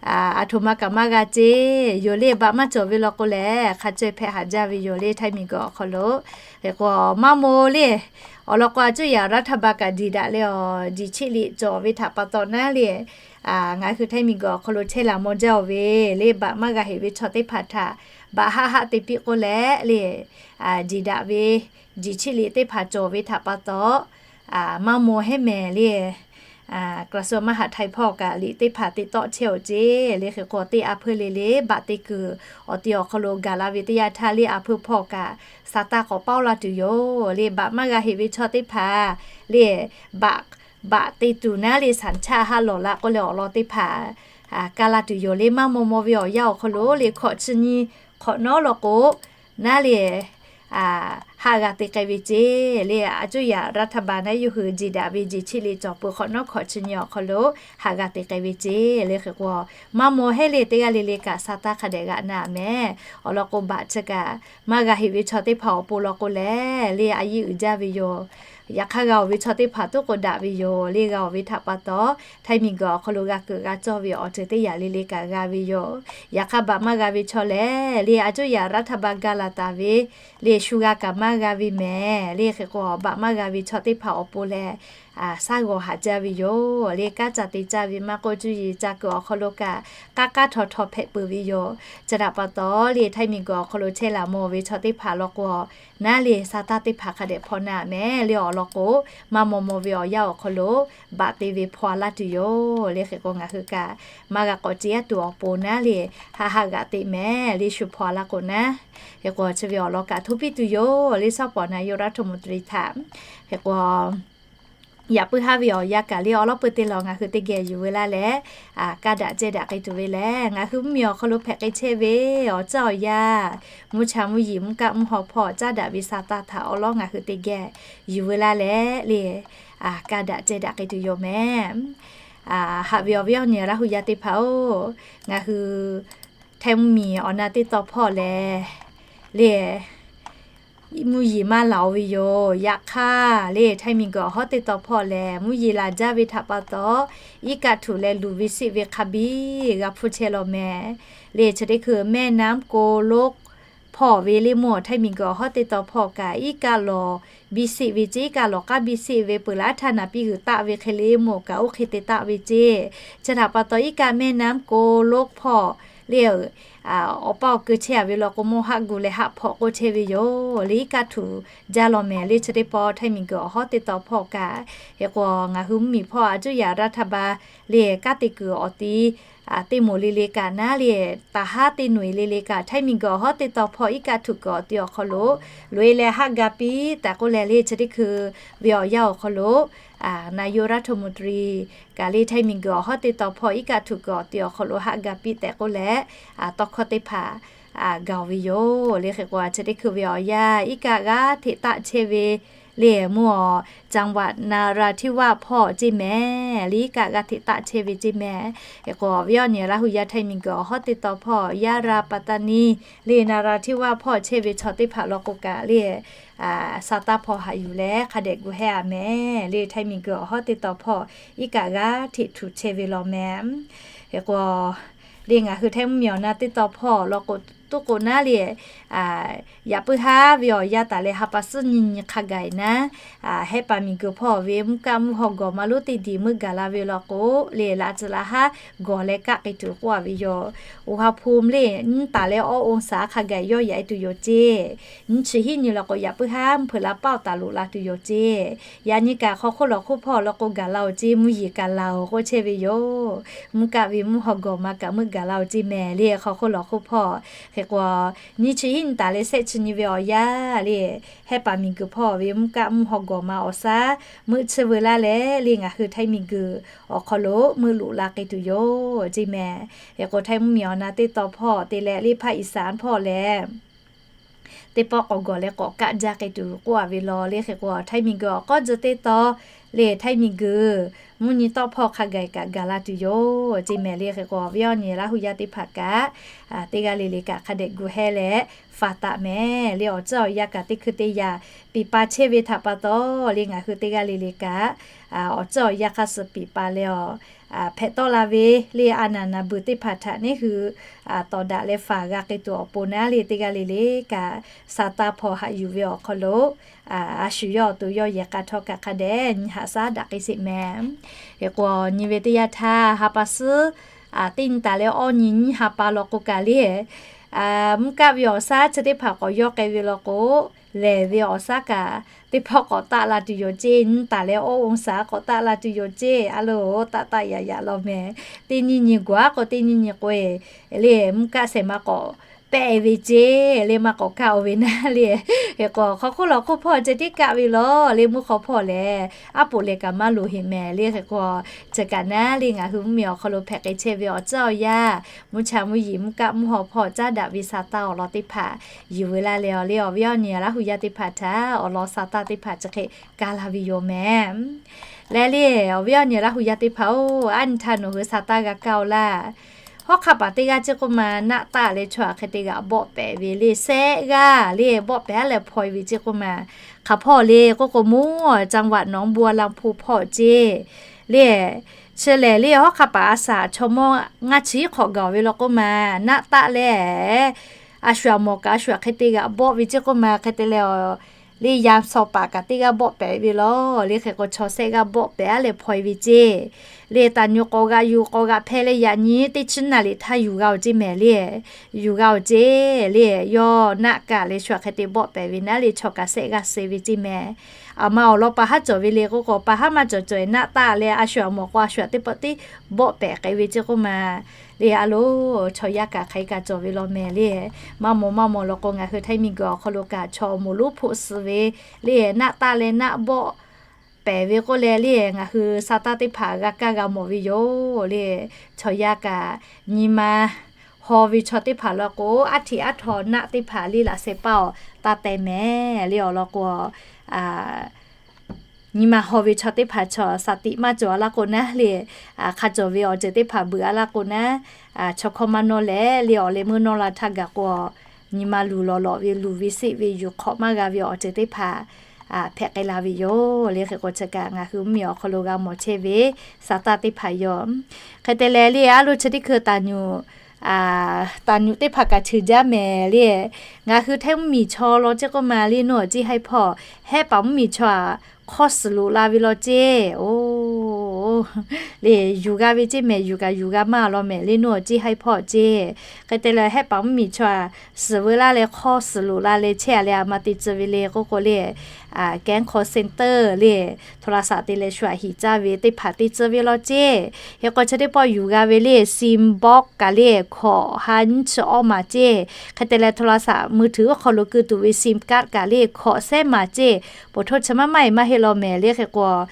aˬ htoꞈ ma kaꞈ maˇ g'a ceˇ yoˬ le. Baꞈ maˇ cawˬ ve law k'o lehˬ, hk'a caweh hpehꞈ haꞈ jaˇ ve yoˬ le, htaiˇ miˬguiˬ awˬ hk'aw lo. Hk'e k'o, maˇ maw le, awˬ lawn k'o, a cuˇ yaꞈ รัฐบาล kaꞈ diˬ daꞈ leh awˬ, jiˬ cheˆ liꞈ cawˬ ve htaꞈ pa taw naˉ le, ngaˬ hui htaiˇ miˬguiˬ awˬ hk'aw lo chehˇ laˬ maw jaˇ-oˬ ve le, baꞈ maˇ g'a heꞈ ve chaw teˇ hpaˍ htaꞈ baꞈ haˆ haˆ te piˇ k'oˆ leh le, diˬ daꞈ ve jiˬ cheˆ liꞈ teˇ hpaˍ cawˬ ve htaꞈ pa taw, maˇ maw hehˉ mehˍ le, กระทรวงมหาดไทย hpawˇ kaꞈ liꞈ teˇ hpaˍ te tawˆ chehˇ-oˬ ceˇ le. Hk'e k'o, teˇ a hpeuˇ le le baꞈ te kuiˬ awˬ ti awˬ hk'aw lo gaˬ la ve teˇ yanˇ htaˇ le, a hpeuˇ hpawˇ kaꞈ sa taˇ k'awꞈ paoˇ la tuˬ yoˬ le. Baꞈ maˇ g'a heꞈ ve chaw teˇ hpaˍ le, baꞈ, baꞈ te tuˬ naˉ le สัญชาติ haˆ lawˬ la k'oˆ leh awˬ lawn teˇ hpaˍ kaˇ la tuˬ yoˬ le. Maˇ maw maw ve awˬ yanˇ awˬ hk'aw lo le, hkawꞈ chi nyi hk'awꞈ nawˉ law k'o naˉ le, haˆ g'a te k'ai ve ceˇ le. A cuˇ yaꞈ รัฐบาล naˉ yawˇ hui jiˬ daꞈ ve jiˬ cheˆ liꞈ cawˬ peuˬ hk'awꞈ nawˉ hkawꞈ chi nyi awˬ hk'aw lo haˆ g'a te k'ai ve ceˇ le. Hk'e k'o, maˇ maw hehˉ le, teˇ g'aˇ le le kaꞈ sa taˇ hk'a dehꞈ g'aꞈ na mehˍ. Awˬ lawn k'o, baꞈ chi kaꞈ maˇ g'a heꞈ ve chaw teˇ hpaˍ awˬ pon law k'o lehˬ le, a yiˇ uiˍ jaˇ ve yoˬ. Yaꞈ hk'aˇ, g'a-oˬ ve chaw teˇ hpaˍ tuˉ k'o daꞈ ve yoˬ le. G'a-oˬ ve htaꞈ pa taw, htaiˇ miˬguiˬ awˬ hk'aw lo g'a keunˍ g'a cawˇ ve awˬ ceuˬ teˇ yaꞈ le le kaꞈ g'a ve yoˬ. Yaꞈ hk'aˇ, baꞈ maˇ g'a ve chaw lehˬ le, a cuˇ yaꞈ รัฐบาล gaˇ laˬ taˍ ve le, shu g'a kaꞈ maˇ g'a ve mehˍ le. Hk'e k'o, baꞈ maˇ g'a ve chaw teˇ hpaˍ awˬ pon lehˬ, saˉ g'awˬ haˍ jaˇ ve yoˬ le. Kanˉ ca te caˇ ve maˇ k'oˆ, cuˇ yiˍ ca kuiˬ awˬ hk'aw lo kaꞈ k'aˉ k'aˉ htaw htaw hpehꞈ peuˬ ve yoˬ. Chi htaꞈ pa taw le, htaiˇ miˬguiˬ awˬ hk'aw lo chehˇ laˬ mawˬ ve chaw teˇ hpaˍ law k'o, naˉ le sa taˇ teˇ hpaˍ hk'a dehꞈ hpaw na mehˍ le. Awˬ lawn k'o, maˇ maw maw ve awˬ yanˇ awˬ hk'aw lo baꞈ te ve hpaw laˇ tuˬ yoˬ le. Hk'e k'o, ngaˬ hui kaꞈ maˇ g'a k'awꞈ ce aˉ tuˬ awˬ pon naˉ le, haˆ haˆ g'aꞈ te mehˍ le, shu hpaw laˇ k'o naˉ. Hk'e k'o, chi ve awˬ lawn kaꞈ hto piˇ tuˬ yoˬ le, สปป นายกรัฐมนตรี htaꞈ. Hk'e k'o, yaꞈ puiˉ haˉ ve awˬ yanˇ kaꞈ le, awˬ lawˉ peu te lawˬ ngaˬ hui teˇ geh yuˬ ve laˇ leh, kaˇ daꞈ ceh daꞈ k'ai tuˬ ve lehˬ, ngaˬ hui mvuhˇmiˬ awˬ hk'aw lo hpehꞈ k'ai chehˇ ve awˬ caˇ awˬ yaˇ, mvuhˇ cha mvuhˇ yeˬ mvuhˇ kaˆ mvuhˇ haw hpawˇ caˉ daꞈ ve sa taˇ htaꞈ awˬ lawˉ ngaˬ hui teˇ geh yuˬ ve laˇ leh le, kaˇ daꞈ ceh daꞈ k'ai tuˬ yoˬ mehˍ. Haꞈ ve awˬ viˉ awˬ nyi Laˇ hu yaˇ teˇ hpaˍ-oˬ, ngaˬ hui htaiˇ mvuhˇmiˬ awˬ na teˇ taw hpawˇ lehˬ le, mvuhˇ yeˬ maˇ laˬ-oˬ ve yoˬ. Yaꞈ hk'aˇ le, htaiˇ miˬguiˬ awˬ hawˉ teˇ taw hpawˇ lehˬ, mvuhˇ yeˬ laˬ jaˇ ve htaꞈ pa taw, iˉ kaˆ htuꞈ leh luˬ ve seˆ ve hk'a biˇ g'a hpfuhˇ chehˇ law mehˍ le. Chi teˇ hkui แม่น้ำโกลก hpawˇ ve le, mvuhˇ awˬ htaiˇ miˬguiˬ awˬ hawˉ teˇ taw hpawˇ kaꞈ iˉ kaˆ lawˬ biˇ seˆ ve ceˇ, iˉ kaˆ lawˬ k'aˉ biˇ seˆ ve peuˬ laˇ htaˇ naˍ piˇ g'uiˬ taˆ ve hk'e le, mvuhˇ awˬ kaꞈ oˇ hk'e te taˆ ve ceˇ. Chi htaꞈ pa taw, iˉ kaˆ แม่น้ำโกลก hpawˇ le, awˬ paˇ awˬ keu chehˇ-a ve law k'o, mvuhˇ haˆ gu leh haˆ hpawꞈ k'oˆ chehˇ ve yoˬ le. Iˉ kaˆ htuꞈ jaˇ law mehˍ le. Chi teˇ pawˆ htaiˇ miˬguiˬ awˬ hawˉ teˇ taw hpawˇ kaꞈ, hk'e k'o, ngaˬ hui mvuhˇmiˬ hpawˇ a cuˇ yaꞈ รัฐบาล le kanˉ te kuiˬ awˬ ti teˇ moˍ le le kaꞈ naˉ le, taˍ haˉ teˇ noꞈ-e le le kaꞈ, htaiˇ miˬguiˬ awˬ hawˉ teˇ taw hpawˇ iˉ kaˆ htuꞈ kuiˬ awˬ ti awˬ hk'aw lo loꞈ-e leh haˆ ga piˇ tehꞈ k'oˆ leh le, chi teˇ hkui ve awˬ yanˇ awˬ hk'aw lo นายกรัฐมนตรี kaꞈ le, htaiˇ miˬguiˬ awˬ hawˉ teˇ taw hpawˇ iˉ kaˆ htuꞈ kuiˬ awˬ ti awˬ hk'aw lo haˆ ga piˇ tehꞈ k'oˆ leh, tawˇ hkawˇ teˇ hpaˍ gaˬ ve yoˬ le. Hk'e k'o, chi teˇ hkui ve awˬ yanˇ iˉ kaˆ g'aˇ hteꞈ taˆ chehˇ ve le, mvuhˇ awˬ จังหวัดนราธิวาส hpawˇ ceˇ mehˍ le. Iˉ kaˆ g'aˇ hteꞈ taˆ chehˇ ve ceˇ mehˍ. Hk'e k'o, awˬ viˉ awˬ nyi Laˇ hu yaˇ htaiˇ miˬguiˬ awˬ hawˉ teˇ taw hpawˇ Yaˇ ra, Paˍtaˍniˆ le, นราธิวาส hpawˇ chehˇ ve chaw teˇ hpaˍ law k'o kaꞈ le, sa taˇ hpawˇ haꞈ yuˬ leh hk'a dehꞈ gu hehˇ-a mehˍ le. Htaiˇ miˬguiˬ awˬ hawˉ teˇ taw hpawˇ iˉ kaˆ g'aˇ hteꞈ htuꞈ chehˇ ve law mehˍ. Hk'e k'o, le ngaˬ hui htaiˇ mvuhˇmiˬ awˬ na teˇ taw hpawˇ law k'o, tuˉ k'o naˉ le, yaꞈ puiˉ haˉ ve awˬ yanˇ taˍ leh ha pa suhˉ nyi nyi hk'a gaˬ-e naˉ, hehˉ paˍ miˬguiˬ hpawˇ ve mvuhˇ kaˆ mvuhˇ haw gawˬ ma lonˉ teˇ diˬ meuˆ gaˬ la ve law k'o, le laꞈ tcuh laꞈ haˉ gawˬ leh kaˆ k'ai tuˬ k'oˆ-a ve yoˬ. อุณหภูมิ le, nyiˇ taˍ leh awˇ องศา hk'a gaˬ yawˇ yaꞈ-e tuˬ yoˬ ceˇ. Nyiˇ chi hiˉ nyi law k'o, yaꞈ puiˉ haˉ mvuhˇ hpeuꞈ la paˆ-oˬ taˍ loꞈ la tuˬ yoˬ ceˇ. Yaꞈ nyi kaꞈ hk'aw hk'oˆ lawˬ hk'oˆ hpawˇ law k'o, gaˬ la-oˬ ceˇ, mvuhˇ yeˬ kaꞈ laˬ-oˬ k'oˆ chehˇ ve yoˬ. Mvuhˇ kaˆ ve mvuhˇ haw gawˬ ma kaꞈ meuˆ gaˬ la-oˬ ceˇ mehˍ le, hk'aw hk'oˆ lawˬ hk'oˆ hpawˇ. Hk'e k'o, nyiˇ chi hiˉ nyi taˍ leh shehˆ chi nyi ve awˬ yanˇ le, hehˉ paˍ miˬguiˬ hpawˇ ve mvuhˇ kaˆ mvuhˇ haw gawˬ ma awˬ shaˉ meuˆ tsuhˇ veu laˇ leh le, ngaˬ hui htaiˇ miˬguiˬ awˬ hk'aw lo meuˆ loꞈ la k'ai tuˬ yoˬ ceˇ mehˍ. Hk'e k'o, htaiˇ mvuhˇmiˬ awˬ na teˇ taw hpawˇ te leh le, ภาคอีสาน hpawˇ lehˬ, teˇ pawˆ k'awꞈ gawˬ leh k'awꞈ kaˆ jaˇ k'ai tuˬ k'oˆ-a ve law le. Hk'e k'o, htaiˇ miˬguiˬ awˬ k'awˇ tcuh teˇ taw le htaiˇ miˬguiˬ mvuhˇ nyi tawˆ hpawˇ hk'a gaˬ kaꞈ gaˬ la tuˬ yoˬ ceˇ mehˍ le. Hk'e k'o awˬ viˉ awˬ nyi Laˇ hu yaˇ teˇ hpaˍ kaꞈ teˇ g'aˇ le le kaꞈ hk'a dehꞈ gu hehˇ leh faˍ taˍ mehˍ le. Awˬ tcuhˉ awˬ yanˇ kaꞈ teˇ hkui teˇ yanˇ piˍ pa chehˇ ve htaꞈ pa taw le ngaˬ hui teˇ g'aˇ le le kaꞈ awˬ tcuhˉ awˬ yanˇ hk'a suh piˍ pa leh a hpehꞈ tawˆ la ve le a naˍ naˍ beuˬ teˇ hpaˍ htaꞈ neˉ hui tawˍ daꞈ leh faˍ g'a k'ai tuˬ awˬ pon naˉ le teˇ g'aˇ le le kaꞈ sa taˇ hpaw haꞈ yuˬ ve awˬ hk'aw lo a shu yawˇ awˬ to yawˇ yehˬ k'a htawˇ kaꞈ hk'a dehꞈ nyi haꞈ shaˉ daꞈ k'ai sheˍ mehˍ. Hk'e k'o nyi ve teˇ yanˇ htaˇ ha pa suhˉ teˇ nyi taˍ leh awˇ nyi nyiˇ ha pa law k'o kaꞈ le mvuhˇ kaˆ ve awˬ shaˉ chi teˇ hpaˍ k'awꞈ yawˇ k'ai ve law k'o, lehˬ ve awˬ shaˉ kaꞈ teˇ hpawˇ k'awꞈ taˆ la tuˬ yoˬ ceˇ. Nyiˇ taˍ leh awˇ oˇ shaˍ k'awꞈ taˆ la tuˬ yoˬ ceˇ. A loˬ taˆ taˆ yaꞈ yaꞈ law mehˍ. Teˇ nyiˇ nyi g'aꞈ k'o teˇ nyiˇ nyi k'o e le mvuhˇ kaˆ shehˍ ma k'awꞈ pehˆ ve ceˇ le maˇ k'awꞈ kaˆ oˬ ve naˉ le. Hk'e k'o hk'aw hk'oˆ law hk'oˆ hpawˇ ceh tiˉ kaˆ ve law le mvuhˇ hk'aw hpawˇ lehˬ aˉ poꞈ lehˬ kaꞈ maˇ loˍ heˍ mehˍ le. Hk'e k'o chi kaꞈ naˉ le ngaˬ hui mvuhˇmiˬ awˬ hk'aw lo hpehꞈ k'ai chehˇ ve awˬ tcuhˉ awˬ yanˇ mvuhˇ cha mvuhˇ yeˬ mvuhˇ kaˆ mvuhˇ haw hpawˇ caˉ daꞈ ve sa taˇ awˬ lawn teˇ hpaˍ yuˬ ve laˇ leh awˬ le awˬ viˉ awˬ nyi Laˇ hu yaˇ teˇ hpaˍ htaꞈ awˬ lawn sa taˇ teˇ hpaˍ chi hk'e kaˇ la ve yoˬ mehˍ. Leh le awˬ viˉ awˬ nyi Laˇ hu yaˇ teˇ hpaˍ oˬ, aˉ nyi htaˇ nawˬ hui sa taˇ g'a kaˇ oˬ laˇ. Hawˉ hk'aˆ paˍ teˇ g'aˇ ceˇ k'oˆ ma naˆ taˆ leh chaw hk'e te g'aꞈ bawˆ pehˍ ve le sehˆ g'aˇ le bawˆ pehˍ aˉ leh hpaw e ve ceˇ k'oˆ ma. Hk'aˬ hpawˇ le k'oˆ k'o mvuhˇ จังหวัดหนองบัวลำภู hpawˇ ceˇ le. Chi lehˬ le hawˉ hk'aˆ paˍ a shaꞈ chaw mawˇ ngaˇ chi hk'awꞈ gaˬ ve law k'oˆ ma naˆ taˆ leh a shu aꞈ mawˬ kaꞈ a shu aꞈ hk'e te g'aꞈ bawˆ ve ceˇ k'oˆ ma hk'e te leh le yaˇ shaw paˍ kaꞈ teˇ g'aˇ bawˆ pehˍ ve law le hk'e k'o chaw sehˆ g'aˇ bawˆ pehˍ aˉ leh hpaw e ve ceˇ. Le taˍ nyi k'awꞈ g'aꞈ yuˬ k'awꞈ g'aꞈ hpehˇ leh yaꞈ nyi teˇ chi naˍ riˍ htaˇ yuˬ g'a oˬ ceˇ mehˍ le. Yuˬ g'a oˬ ceˇ le yawˇ naˆ kaꞈ leh shu aꞈ hk'e te bawˆ pehˍ ve naˉ le chaw kaꞈ sehˆ g'aˇ suh ve ceˇ mehˍ. Aˬ ma awˬ lawn pa haˉ cawˬ ve le k'oˆ k'o pa haˉ maˇ cawˬ cawˬ e naˆ taˆ leh a shu aꞈ mawˬ k'o a shu aꞈ teˇ pawˆ tiˉ bawˆ pehˍ k'ai ve ceˇ k'oˆ ma. Le a loˬ chaw yaˇ kaꞈ hk'aˬ hk'e kaꞈ cawˬ ve law mehˍ le. Maˇ mawˬ maˇ mawˬ law k'o ngaˬ hui htaiˇ miˬguiˬ awˬ hk'aw lo kaꞈ chaw moˍ lonˉ hpoˆ suh ve le naˆ taˆ leh naˆ bawˆ pehˍ ve k'oˆ leh le ngaˬ hui sa taˇ teˇ hpaˍ g'a kaˇ g'a mawˬ ve yoˬ le. Chaw yaˇ kaꞈ nyi ma haw ve chaw teˇ hpaˍ law k'o aˉ htiꞈ aˉ htaw naˆ teˇ hpaˍ le laꞈ sheh paˇ awˬ taˇ teh mehˍ le awˬ lawn k'o nyi ma haw ve chaw teˇ hpaˍ chaw shaˍ tiꞈ maˇ cawˬ a laˇ k'o naˉ le hk'a cawˬ ve awˬ ceuˬ teˇ hpaˍ beuꞈ a laˇ k'o naˉ chaw hkawˇ maˇ nawˇ leh le awˬ leh meuˇ nawˇ la htaˇ gaˬ k'o nyi ma luˬ lawˬ lawꞈ ve luˬ ve seˆ ve yuˬ hk'awꞈ maˇ g'a ve awˬ ceuˬ teˇ hpaˍ hpehꞈ k'ai la ve yoˬ le. Hk'e k'o chi kaꞈ ngaˬ hui mvuhˇmiˬ awˬ hk'aw lo g'a mawˬ chehˇ ve sa taˇ teˇ hpaˍ yoˬ. Hk'e te leh le a loˬ chi teˇ hkui taˍ nyuꞈ taˍ nyuꞈ teˇ hpaˍ kaꞈ cheuˬ jaˇ mehˍ le. Ngaˬ hui htaiˇ mvuhˇmiˬ chaw law ceˇ k'oˆ ma le nawˬ ciˇ haiˇ hpawˇ hehˆ paˍ mvuhˇmiˬ chaw a hk'awˇ suhˍ loꞈ la ve law ceˇ. Oˬ, le yuˬ g'a ve ceˇ mehˍ yuˬ kaꞈ yuˬ g'a maˇ law mehˍ le nawˬ ciˇ haiˇ hpawˇ ceˇ. Hk'e te leh hehˆ paˍ mvuhˇmiˬ chaw a suhˍ veu laˇ leh hk'awˇ suhˍ loꞈ la leh chehˇ a leh a ma te tcuh ve le k'oˆ k'o le แก๊ง call center le โทรศัพท์ te leh shu aꞈ hiꞈ caˇ ve teˇ hpaˍ te tcuh ve law ceˇ. Hk'e k'o chi teˇ pawˆ yuˬ g'a ve le sim box kaꞈ le hkawꞈ ha nyiˇ chi awˇ maˍ ceˇ. Hk'e te leh โทรศัพท์มือถือ awˬ hk'aw lo keu tuˬ ve sim card kaꞈ le hkawꞈ sehˉ maˍ ceˇ. Poˬ htoˇ chi maˇ maˇ e maˇ heˆ law mehˍ le. Hk'e k'o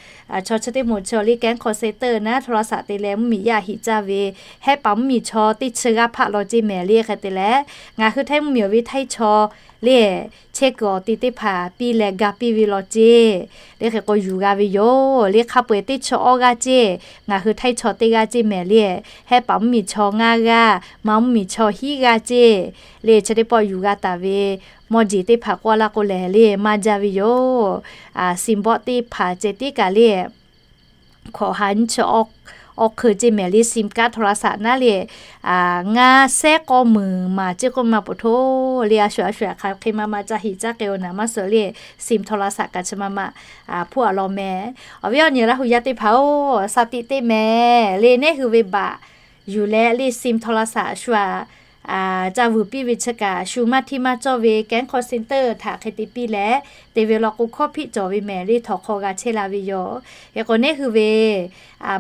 chaw chi teˇ moˍ chaw le แก๊ง call center naˉ โทรศัพท์ te leh mvuhˇmiˬ yaˇ hiꞈ caˇ ve hehˆ paˍ mvuhˇmiˬ chaw teˇ chi g'aˇ hpaˆ law ceˇ mehˍ le. Hk'e te leh ngaˬ hui htaiˇ mvuhˇmiˬ awˬ ve htaiˇ chaw le chehˇ kuiˬ awˬ ti teˇ hpaˍ piˇ leh ga piˇ ve law ceˇ. Le hk'e k'o yuˬ g'a ve yoˬ le hk'a peu-eˬ teˇ chi awˇ g'aˇ ceˇ. Ngaˬ hui htaiˇ chaw teˇ g'aˇ ceˇ mehˍ le hehˆ paˍ mvuhˇmiˬ chaw ngaˇ g'aˇ, ma mvuhˇmiˬ chaw hiˉ g'aˇ ceˇ. Le chi teˇ pawˆ yuˬ g'a taˍ ve mawˇ jeˬ teˇ hpaˍ k'oˆ laˇ k'o lehˬ le maˇ jaˇ ve yoˬ. Sim box teˇ hpaˍ ceh tiˉ kaꞈ le hkawꞈ ha nyiˇ chi awˇ hk'eu ceˇ mehˍ le sim card โทรศัพท์ naˉ le ngaˇ sehˉ k'awˇ meunˍ maˍ ceˇ k'oˆ ma poˬ htoˇ le a shu a shu aꞈ hk'aˬ hk'e ma ma ca hiꞈ caˇ k'ai-o naˍ maˇ suh le sim โทรศัพท์ kaꞈ chi ma ma hpuˇ a law mehˍ. Awˬ viˉ awˬ nyi Laˇ hu yaˇ teˇ hpaˍ oˬ, sa tiꞈ teˇ mehˍ le neˉ hui ve baꞈ yuˬ leh le sim โทรศัพท์ shu aꞈ ca vuiˬ piˇ ve chi kaꞈ shu maˇ htiˇ maˇ cawˇ ve แก๊ง call center htaꞈ hk'e te piˇ leh te ve law k'o hkawˇ hpiˆ cawˬ ve mehˍ le htawnˍ hk'aw g'a chehˇ la ve yoˬ. Hk'e k'o neˉ hui ve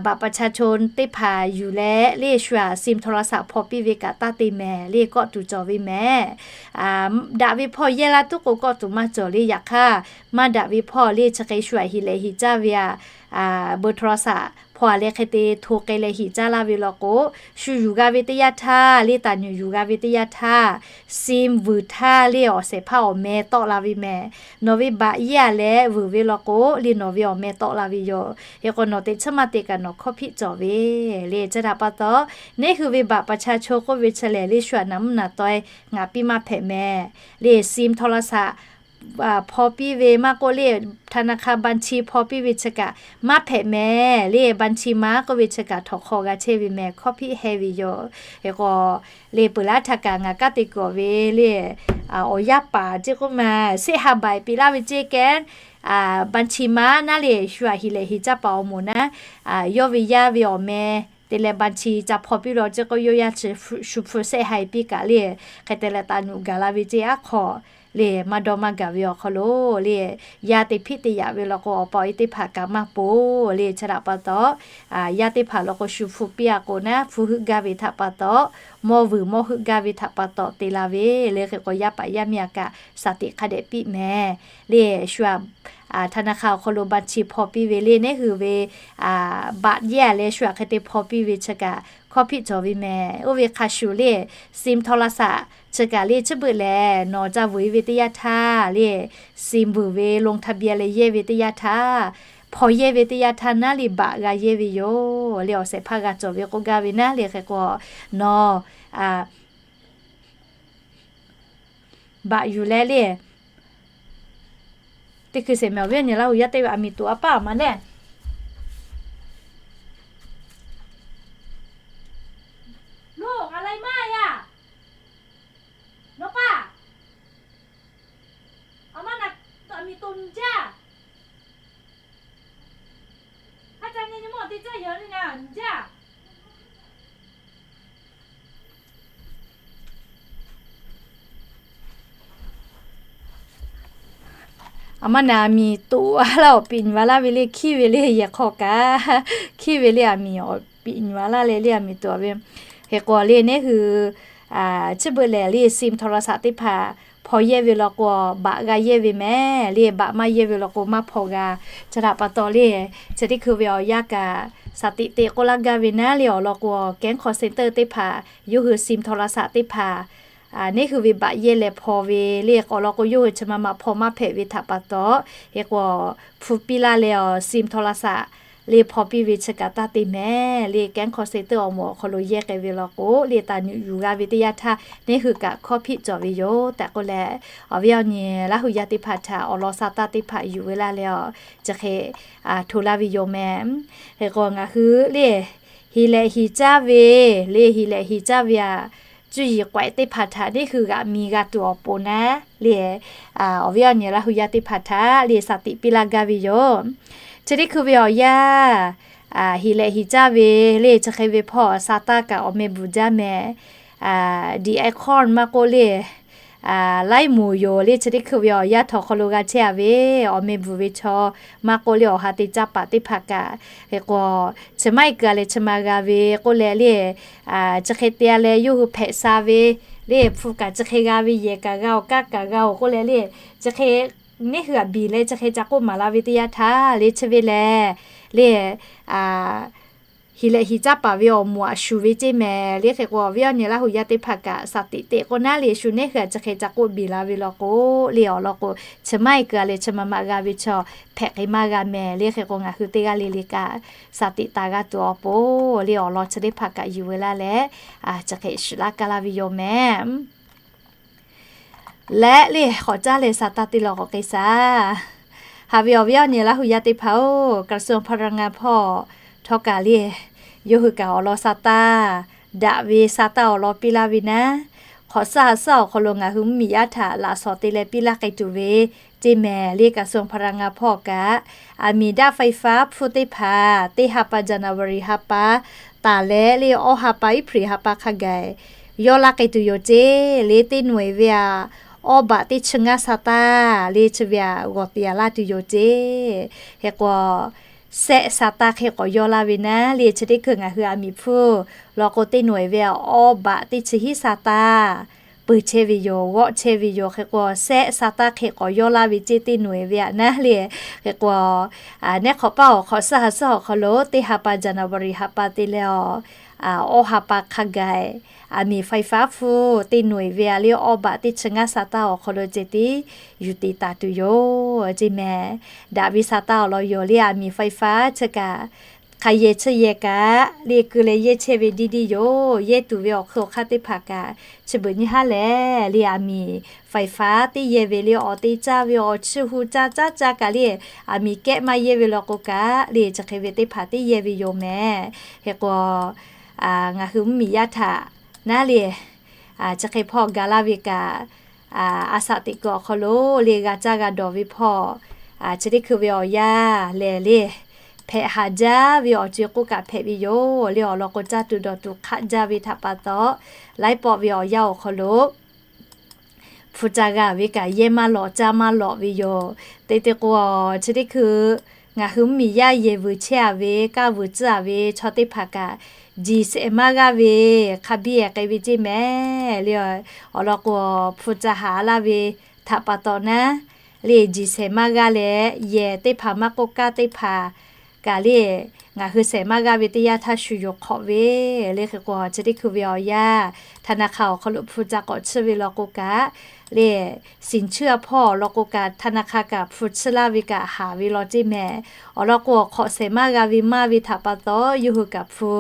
บัตรประชาชน teˇ hpaˍ yuˬ leh le shu aꞈ sim โทรศัพท์ hpaw piˇ ve kaꞈ taˇ te mehˍ le kawˆ tuˬ cawˬ ve mehˍ. Daꞈ ve hpawˇ yehˇ laˇ tuˉ k'o kawˆ tuˬ maˇ cawˬ le. Yaꞈ hk'aˇ maˇ daꞈ ve hpawˇ le chi hk'e shu aꞈ hiꞈ leh hiꞈ caˇ ve aꞈ เบอร์โทรศัพท์ hpaw hpaw-a leh hk'e te hto k'ai leh hiꞈ caˇ laˇ ve law k'o, shu yuˬ g'a ve teˇ yanˇ htaˇ le, taˍ nyuꞈ yuˬ g'a ve teˇ yanˇ htaˇ, sim vuiˬ htaˇ le awˬ shehˍ hpaˇ awˬ meh tawˆ la ve mehˍ. Nawˬ ve baꞈ yeˇ-a leh vuiˬ ve law k'o le, nawˬ ve awˬ meh tawˆ la ve yoˬ. Hk'e k'o nawˬ teꞈ chiˉ maˇ te kaꞈ nawˬ hkawˇ hpiˆ cawˬ ve le. Chi htaꞈ pa taw, neˇ hui ve baꞈ pa cha cho k'oˆ ve chi lehˬ le, shu-aꞈ naˍ mvuhˇ naˍ taweh ngaˬ piˇ maˇ hpehꞈ mehˍ le, sim โทรศัพท์ hpaw piˇ ve maˇ k'oˆ le, ธนาคาร บัญชี hpaw piˇ ve chi kaꞈ maˇ hpehꞈ mehˍ le, บัญชี maˇ k'oˆ ve chi kaꞈ htawnˍ hk'aw g'a chehˇ ve mehˍ, hkawˇ hpiˆ heh ve yoˬ. Hk'e k'o le peuˬ laˇ htaˇ kaꞈ ngaˬ kanˉ te kuiˬ awˬ ve le, awˬ yanˇ paˍ ceˇ k'oˆ ma, shehˆ ha baˬ piˇ laˇ ve ceˇ kehˉ, บัญชี maˇ naˉ le, shu-aꞈ heˍ lehꞈ heˍ caˇ paˍ awˬ moˍ naˉ, yawˇ ve yaˇ ve awˬ meh te leh บัญชี ca hpaw piˇ law ceˇ k'o, yawˇ yaˇ chi shu hpu shehˆ ha piˇ kaꞈ le, hk'e te leh taˍ nuꞈ gaˬ la ve ceˇ aˉ hk'aw le, maˇ dawˇ maˇ gaˬ ve awˬ hk'aw lo le, yaˇ te hpiˆ te yaꞈ ve law k'o, awˬ pa awˬ e teˇ hpaˍ kaꞈ maˇ poˬ le. Chi htaꞈ pa taw, yaˇ teˇ hpaˍ law k'o shu hpu piˇ-a k'o naˉ, hpu heuˆ gaˇ ve htaꞈ pa taw, mawˇ vuiˬ mawˇ heuˆ gaˇ ve htaꞈ pa taw te la ve le. Hk'e k'o yaˇ paˍ yaˇ miˇ-a kaꞈ shaˍ tiꞈ hk'a dehꞈ piˇ mehˍ le. Shu-aꞈ ธนาคาร awˬ hk'aw lo บัญชี hpaw piˇ ve le, neˇ hui ve baꞈ yeˇ-a leh shu-aꞈ hk'e te hpaw piˇ ve chi kaꞈ hkawˇ hpiˆ cawˬ ve mehˍ. Oˇ ve hk'a shuˍ le, sim โทรศัพท์ chi kaꞈ le chi beuꞈ lehˬ nawˬ ca vuiˬ ve teˇ yanˇ htaˇ le, sim vuiˬ ve ลงทะเบียน leh yehˇ ve teˇ yanˇ htaˇ, hpaw yehˇ ve teˇ yanˇ htaˇ naˉ le baꞈ g'a yehˇ ve yoˬ le. Awˬ shehˍ hpaˇ g'a cawˬ ve k'oˆ gaˇ ve naˉ le. Hk'e k'o nawˬ baꞈ yuˬ leh le, teˇ hkui sheˍ mehˍ awˬ viˉ awˬ nyi Laˇ huˍ yaˇ teˇ ve aˬ miˍ toꞈ a paˇ aˬ ma le. Loˬ, ngaˬ lai maˇ yaˇ. Nawˬ paˇ, aˬ ma naˬ aˬ miˍ toꞈ nyi jaˇ. Aˬ ca nyi nyi mawˇ te caˇ yehˬ le ngaˬ nyi jaˇ. Aˬ ma naˬ aˬ miˍ toꞈ a laˇ awˬ piꞈ nyi a laˇ ve le, hkiˇ ve le yehˬ hk'aw kaꞈ, hkiˇ ve le aˬ miˍ awˬ piꞈ nyi a laˇ leh le aˬ miˍ toꞈ ve. Hk'e k'o le neˇ hui chi beuꞈ lehˬ le sim โทรศัพท์ teˇ hpaˍ hpaw yehˇ ve law k'o baꞈ g'a yehˇ ve mehˍ le, baꞈ maˇ yehˇ ve law k'o maˇ hpaw g'a. Chi htaꞈ pa taw le, chi teˇ hkui ve awˬ yanˇ kaꞈ shaˍ tiꞈ te k'oˆ laˇ gaˇ ve naˉ le, awˬ lawn k'o แก๊ง call center teˇ hpaˍ yawˇ hui sim โทรศัพท์ teˇ hpaˍ neˇ hui ve baꞈ yehˇ leh hpaw ve le, awˬ lawn k'o yawˇ hui chi ma ma hpaw maˇ hpehꞈ ve htaꞈ pa taw, hk'e k'o hpu piˇ laˇ leh awˬ sim โทรศัพท์ le hpaw piˇ ve chi kaꞈ taˇ te mehˍ le, แก๊ง call center awˬ moˍ awˬ hk'aw lo yehˇ k'ai ve law k'o le taˍ nuꞈ yuˬ g'a ve teˇ yanˇ htaˇ neˇ hui kaꞈ hkawˇ hpiˆ cawˬ ve yoˬ tehꞈ k'oˆ leh, awˬ viˉ awˬ nyi Laˇ huˍ yaˇ teˇ hpaˍ htaꞈ awˬ lawn sha taˇ teˇ hpaˍ yuˬ ve laˇ leh awˬ chi hk'e hto laˇ ve yoˬ mehˍ. Hk'e k'o ngaˬ hui le heˍ lehꞈ heˍ caˇ ve le, heˍ lehꞈ heˍ caˇ ve aꞈ, cuˇ yiˍ k'awehꞈ teˇ hpaˍ htaꞈ neˇ hui g'aꞈ mi g'a tuˬ awˬ pon naˉ le, awˬ viˉ awˬ nyi Laˇ huˍ yaˇ teˇ hpaˍ htaꞈ le shaˍ tiꞈ piˇ laˇ gaˇ ve yoˬ. Chi teˇ hkui ve awˬ yanˇ heˍ lehꞈ heˍ caˇ ve le chi hk'e ve hpawˇ sha taˇ kaꞈ awˬ meh bvuhˬ jaˇ mehˍ. The Icon maˇ k'oˆ le, laiˉ moˍ yoˬ le chi teˇ hkui ve awˬ yanˇ htawnˍ hk'aw lo g'a chehˇ-a ve awˬ meh bvuhˬ ve chaw maˇ k'oˆ le, awˬ ha te caˇ paˍ teˇ hpaˍ kaꞈ hk'e k'o chi maˇ heˆ keu-a leh chi ma g'a ve k'oˆ leh le, chi hk'e te-a leh yawˇ hui hpehꞈ sha ve le, hpu kaꞈ chi hk'e g'a ve, yehˬ kaꞈ g'a-oˬ, kanˉ kaꞈ g'a-oˬ k'oˆ leh le, chi hk'e neˇ hui aꞈ biˬ leh chi hk'e ca k'oˆ maˍ la ve teˇ yanˇ htaˇ le chi ve lehˬ le heˍ lehꞈ heˍ caˇ paˍ ve awˬ moˍ aꞈ shuˍ ve ceˇ mehˍ le. Hk'e k'o awˬ viˉ awˬ nyi Laˇ huˍ yaˇ teˇ hpaˍ kaꞈ shaˍ tiꞈ te k'o naˉ le, shu neˇ hui aꞈ chi hk'e ca k'oˆ biˬ la ve law k'o le, awˬ lawn k'o chi maˇ heˆ keu-a leh chi ma ma g'a ve chaw hpehꞈ k'ai maˇ g'a mehˍ le. Hk'e k'o ngaˬ hui teˇ g'aˇ le le kaꞈ shaˍ tiꞈ taˍ g'a tuˬ awˬ pon le awˬ lawn chi teˇ hpaˍ kaꞈ yuˬ ve laˇ leh chi hk'e shiˍ laˇ kaˇ laˇ ve yoˬ mehˍ. Leh le k'awꞈ caˇ leh sha taˇ te law k'awꞈ k'ai shaˍ. Haꞈ ve awˬ viˉ awˬ nyi Laˇ huˍ yaˇ teˇ hpaˍ-oˬ, กระทรวงพลังงาน hpawˇ htawˇ kaꞈ le yawˇ hui kaꞈ awˬ lawn sha taˇ daꞈ ve sha taˇ awˬ lawn piˇ laˇ ve naˉ, hk'awꞈ suhˉ ha suhˉ awˬ hk'aw lo ngaˬ hui mvuhˇmiˬ yaˇ htaꞈ laꞈ shawˍ te leh piˇ laˇ k'ai tuˬ ve ceˇ mehˍ le. กระทรวงพลังงาน hpawˇ kaꞈ aˬ miˍ daꞈ ไฟฟ้า hpfuhˇ teˇ hpaˍ teˇ ha pa January ha pa taˍ leh le awˇ ha pa April ha pa hk'a gaˬ yawˇ laˇ k'ai tuˬ yoˬ ceˇ le. Teˇ หน่วย ve aꞈ awˇ baꞈ teˇ chi ngaˇ sha taˇ le chi ve aꞈ g'awˬ te-a laˇ tuˬ yoˬ ceˇ. Hk'e k'o sehˆ sha taˇ hk'e k'awꞈ yawˇ laˇ ve naˉ le chi teˇ hkui ngaˬ hui aˬ miˍ hpfuhˇ law k'o teˇ หน่วย ve aꞈ awˇ baꞈ teˇ chi hiˉ sha taˇ peuˬ chehˇ ve yoˬ, g'awˆ chehˇ ve yoˬ. Hk'e k'o, sehˆ sa taˇ hk'e k'awꞈ yawˇ laˇ ve ceˇ teˇ noꞈ-e ve aꞈ naˉ le. Hk'e k'o, neˉ hk'awꞈ paˇ awˬ hk'awꞈ suhˉ ha suhˉ awˬ hk'aw lo teˇ ha pa January ha pa te leh awˬ, awˇ ha pa hk'a gaˬ, aˬ miˍ faiˍ faˉ hpu teˇ noꞈ-e ve aꞈ le, awˇ baꞈ teˇ chi ngaˇ sa taˇ awˬ hk'aw lo ceh tiˉ yuˬ te taˍ tuˬ yoˬ ceˇ mehˍ. Daꞈ ve sa taˇ awˬ lawn yoˬ le. Aˬ miˍ faiˍ faˉ chi kaꞈ hk'a yehˬ chi yehˬ kaꞈ le, keu leh yehˇ chehˇ ve diˇ diˇ yoˬ. Yehˇ tuˬ ve awˬ hk'eun awˬ hk'aˇ teˇ hpaˍ kaꞈ chi beuꞈ nyi haˉ lehˬ le, aˬ miˍ faiˍ faˉ teˇ yehˇ ve le, awˬ te caˇ ve awˬ chi hu caˇ caˇ caˇ kaꞈ le, aˬ miˍ kehˉ maˇ yehˇ ve law k'o kaꞈ le, chi hk'e ve teˇ hpaˍ teˇ yehˇ ve yoˬ mehˍ. Hk'e k'o, ngaˬ hui mvuhˇmiˬ yaˇ htaꞈ naˉ le, chi hk'e hpawˇ ga laˇ ve kaꞈ, a saꞈ teꞈ kuiˬ awˬ hk'aw lo le g'a caˇ g'a dawˬ ve hpawˇ, chi teˇ hkui ve awˬ yanˇ lehˬ le, hpehꞈ haˍ jaˇ ve awˬ co-e k'oˆ kaꞈ hpehꞈ ve yoˬ le. Awˬ lawn k'o, caˇ tuˬ dawˬ tuˬ hk'aˆ jaˇ ve htaꞈ pa taw, laiˉ pawˆ ve awˬ yanˇ awˬ hk'aw lo hpu ca g'a ve kaꞈ yehˇ maˇ lawꞈ caˇ maˇ lawꞈ ve yoˬ. Te te k'o, chi teˇ hkui ngaˬ hui mvuhˇmiˬ yaˇ yehˬ vuiˬ chehˇ-a ve, kaˇ vuiˬ tcuhˉ-a ve chaw teˇ hpaˍ kaꞈ, jiˬ shehˍ maˇ g'aˇ ve hk'a biˇ-e k'ai ve ceˇ mehˍ le. Awˬ lawn k'o, hpu ca haˍ laˇ ve htaꞈ pa taw naˉ le, jiˬ shehˍ maˇ g'aˇ leh, yehˬ teˇ hpaˍ maˇ k'oˆ, kaˇ teˇ hpaˍ kaꞈ le, ngaˬ hui shehˍ maˇ g'aˇ ve teˇ yanˇ htaˇ shu yoˬ hk'awꞈ ve le. Hk'e k'o, chi teˇ hkui ve awˬ yanˇ ธนาคาร awˬ hk'aw lo hpu ca k'awꞈ tsuhˇ ve law k'o kaꞈ le, สินเชื่อ hpawˇ awˬ lawn k'o kaꞈ ธนาคาร kaꞈ hpu tsuhˇ laˇ ve kaꞈ haˍ ve law ceˇ mehˍ. Awˬ lawn k'o, awˬ hk'awꞈ shehˍ maˇ g'a ve maˇ ve htaꞈ pa taw, yawˇ hui kaꞈ hpu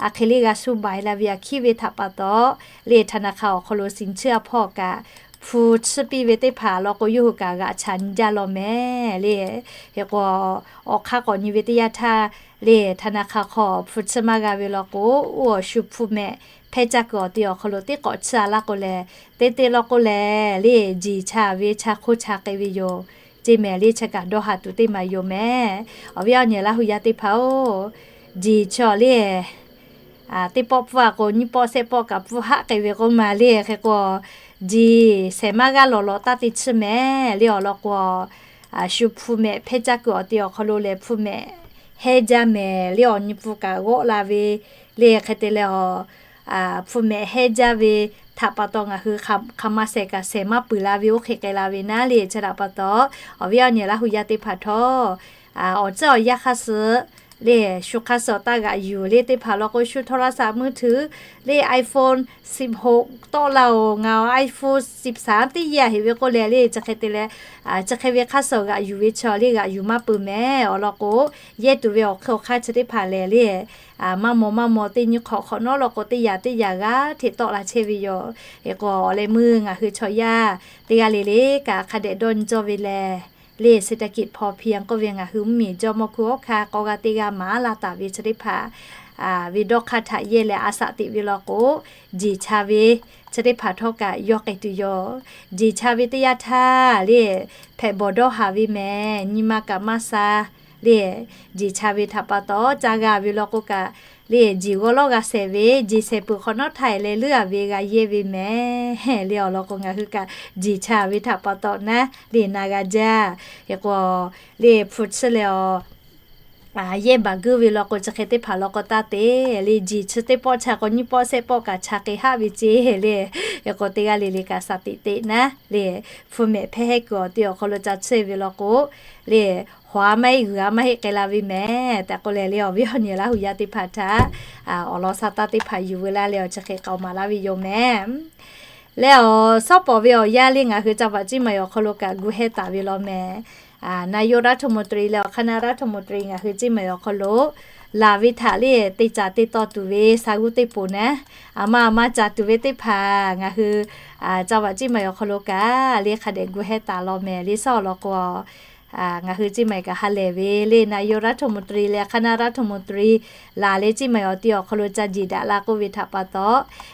a hk'e le g'a shu baiˬ la ve aꞈ hkiˉ ve htaꞈ pa taw le, ธนาคาร awˬ hk'aw lo สินเชื่อ hpawˇ kaꞈ hpu tsuhˇ piˇ ve teˇ hpaˍ law k'o, yawˇ hui kaꞈ g'aꞈ chaꞈ nyi jaˇ law mehˍ le. Hk'e k'o, awˬ hk'aˇ k'awꞈ nyi ve teˇ yanˇ htaˇ le, ธนาคาร hk'aw hpu tsuhˇ maˇ g'a ve law k'o, oˇ awˬ shu hpu mehꞈ hpehˇ caˇ kuiˬ awˬ te awˬ hk'aw lo teˇ k'awꞈ tsuhˇ-a laˇ k'o lehˬ, te te law k'o lehˬ le, jiˬ cha ve cha hk'oˆ cha k'ai ve yoˬ ceˇ mehˍ le. Chi kaꞈ dawˇ haˍ tuˬ teˇ maˬ yoˬ mehˍ. Awˬ viˉ awˬ nyi Laˇ hu yaˇ teˇ hpaˍ-oˬ, jiˬ chi awˬ le teˇ pawˆ pfuhˇ-a k'o, nyiˇ pawˆ shehˆ pawˆ kaꞈ pfuhˇ haˆ k'ai ve k'oˆ ma le. Hk'e k'o, jiˬ shehˍ maˇ g'aˇ lawˬ lawꞈ taˇ te tsuhˇ mehˍ le. Awˬ lawn k'o, shu hpu mehꞈ hpehˇ caˇ kuiˬ awˬ te awˬ hk'aw lo lehˬ, hpu mehꞈ hehˇ jaˇ mehˍ le. Awˬ nyi pfuhˇ kaꞈ g'awˆ la ve le. Hk'e te leh, hpu mehꞈ hehˇ jaˇ ve htaꞈ pa taw ngaˬ hui hk'aˬ ma shehˍ kaꞈ shehˍ maˇ puiˍ la ve oˇ hk'e k'ai la ve naˉ le. Chi htaꞈ pa taw, awˬ viˉ awˬ nyi Laˇ hu yaˇ teˇ hpaˍ htawˇ, awˬ tcuhˉ awˬ yanˇ hk'aˇ suh le, shu hk'aˇ suh awˬ taˇ g'aꞈ yuˬ le. Teˇ hpaˍ law k'o, shu โทรศัพท์มือถือ le, iPhone สิบหก tawˆ la-oˬ, ngaˬ ไอโฟน สิบสาม teˇ yaˇ heˆ ve k'oˆ leh le, chi hk'e te leh, chi hk'e ve hk'aˇ suh g'aꞈ yuˬ ve chaw le g'aꞈ yuˬ maˇ peuˬ mehˍ. Awˬ lawn k'o, yehˇ tuˬ ve awˬ hk'eun awˬ hk'aˇ chi teˇ hpaˍ lehˬ le, maˇ maw maˇ maw teˇ nyi hk'awꞈ hk'awꞈ nawˉ law k'o, teˇ yaꞈ teˇ yaꞈ g'aˇ hteꞈ tawˆ la chehˇ ve yoˬ. Hk'e k'o, awˬ leh meuˇ ngaˬ hui chaw yaˇ teˇ g'aˇ le le kaꞈ hk'a dehꞈ dawˇ nyi cawˇ ve lehˬ le, เศรษฐกิจพอเพียง k'oˆ ve ngaˬ hui mvuhˇmiˬ jawˇmawˇ hkuiˉ awˉ hkanˇ k'awˇ g'aˇ teˇ g'aˇ maˍ laˇ taˍ ve chi teˇ hpaˍ ve dawˇ hk'aˇ htaꞈ yehˇ leh a saꞈ teꞈ ve law k'o, jiˬ cha ve chi teˇ hpaˍ htawˇ kaꞈ yawˇ k'ai tuˬ yoˬ. Jiˬ cha ve teˇ yanˇ htaˇ le, hpehꞈ bawˬ dawˇ haˍ ve mehˍ. Nyi ma kaꞈ maˇ sha le, jiˬ cha ve htaꞈ pa taw ca g'a ve law k'o kaꞈ le, jiˬ g'awˇ lawˉ g'a shehˍ ve, jiˬ shehˍ peuˬ hk'awꞈ nawˉ htaˇ leh leuˉ-a ve g'a yehˇ ve mehˍ le. Awˬ lawn k'o, ngaˬ hui kaꞈ jiˬ cha ve htaꞈ pa taw naˉ le na g'a jaˇ. Hk'e k'o, le hpu tsuhˇ leh awˬ yehˇ baˬ guˇ ve law k'o, chi hk'e teˇ hpaˍ law k'o taˇ te le, jiˬ chi teˇ pawˆ cha k'o, nyiˇ pawˆ shehˆ pawˆ kaꞈ cha k'ai haˆ ve ceˇ le. Hk'e k'o, teˇ g'aˇ le le kaꞈ saˍ tiꞈ teꞈ naˉ le, hpu mehꞈ hpehˇ hehˇ kuiˬ awˬ te awˬ hk'aw lo ca tsuhˇ ve law k'o le, hawˍ-a maˇ heˆ g'uiˬ-a maˇ heˆ k'ai la ve mehˍ tehꞈ k'oˆ leh le, awˬ viˉ awˬ nyi Laˇ hu yaˇ teˇ hpaˍ htaꞈ awˬ lawn sa taˇ teˇ hpaˍ yuˬ veu laˇ leh awˬ chi hk'e k'aoˍ maˍ laˇ ve yoˬ mehˍ. Leh awˬ shawˉ pawˍ ve awˬ yanˇ le ngaˬ hui จังหวัดเชียงใหม่ awˬ hk'aw lo kaꞈ gu hehˇ taˍ ve law mehˍ. นายกรัฐมนตรี leh awˬ คณะรัฐมนตรี ngaˬ hui Chiang Mai awˬ hk'aw lo laˬ ve htaꞈ le te caˍ te taw tuˬ ve sa g'uˇ teˇ poˍ naˉ, aˬ ma aˬ ma caˍ tuˬ ve teˇ hpaˍ ngaˬ hui จังหวัดเชียงใหม่ awˬ hk'aw lo kaꞈ le hk'a dehꞈ gu hehˇ taˍ law mehˍ le. Shawˉ awˬ lawn k'o, ngaˬ hui Chiang Mai kaꞈ ha lehˬ ve le นายกรัฐมนตรี leh คณะรัฐมนตรี laˬ leh Chiang Mai awˬ ti awˬ hk'aw lo ca jeˬ daꞈ la k'oˆ ve htaꞈ pa taw,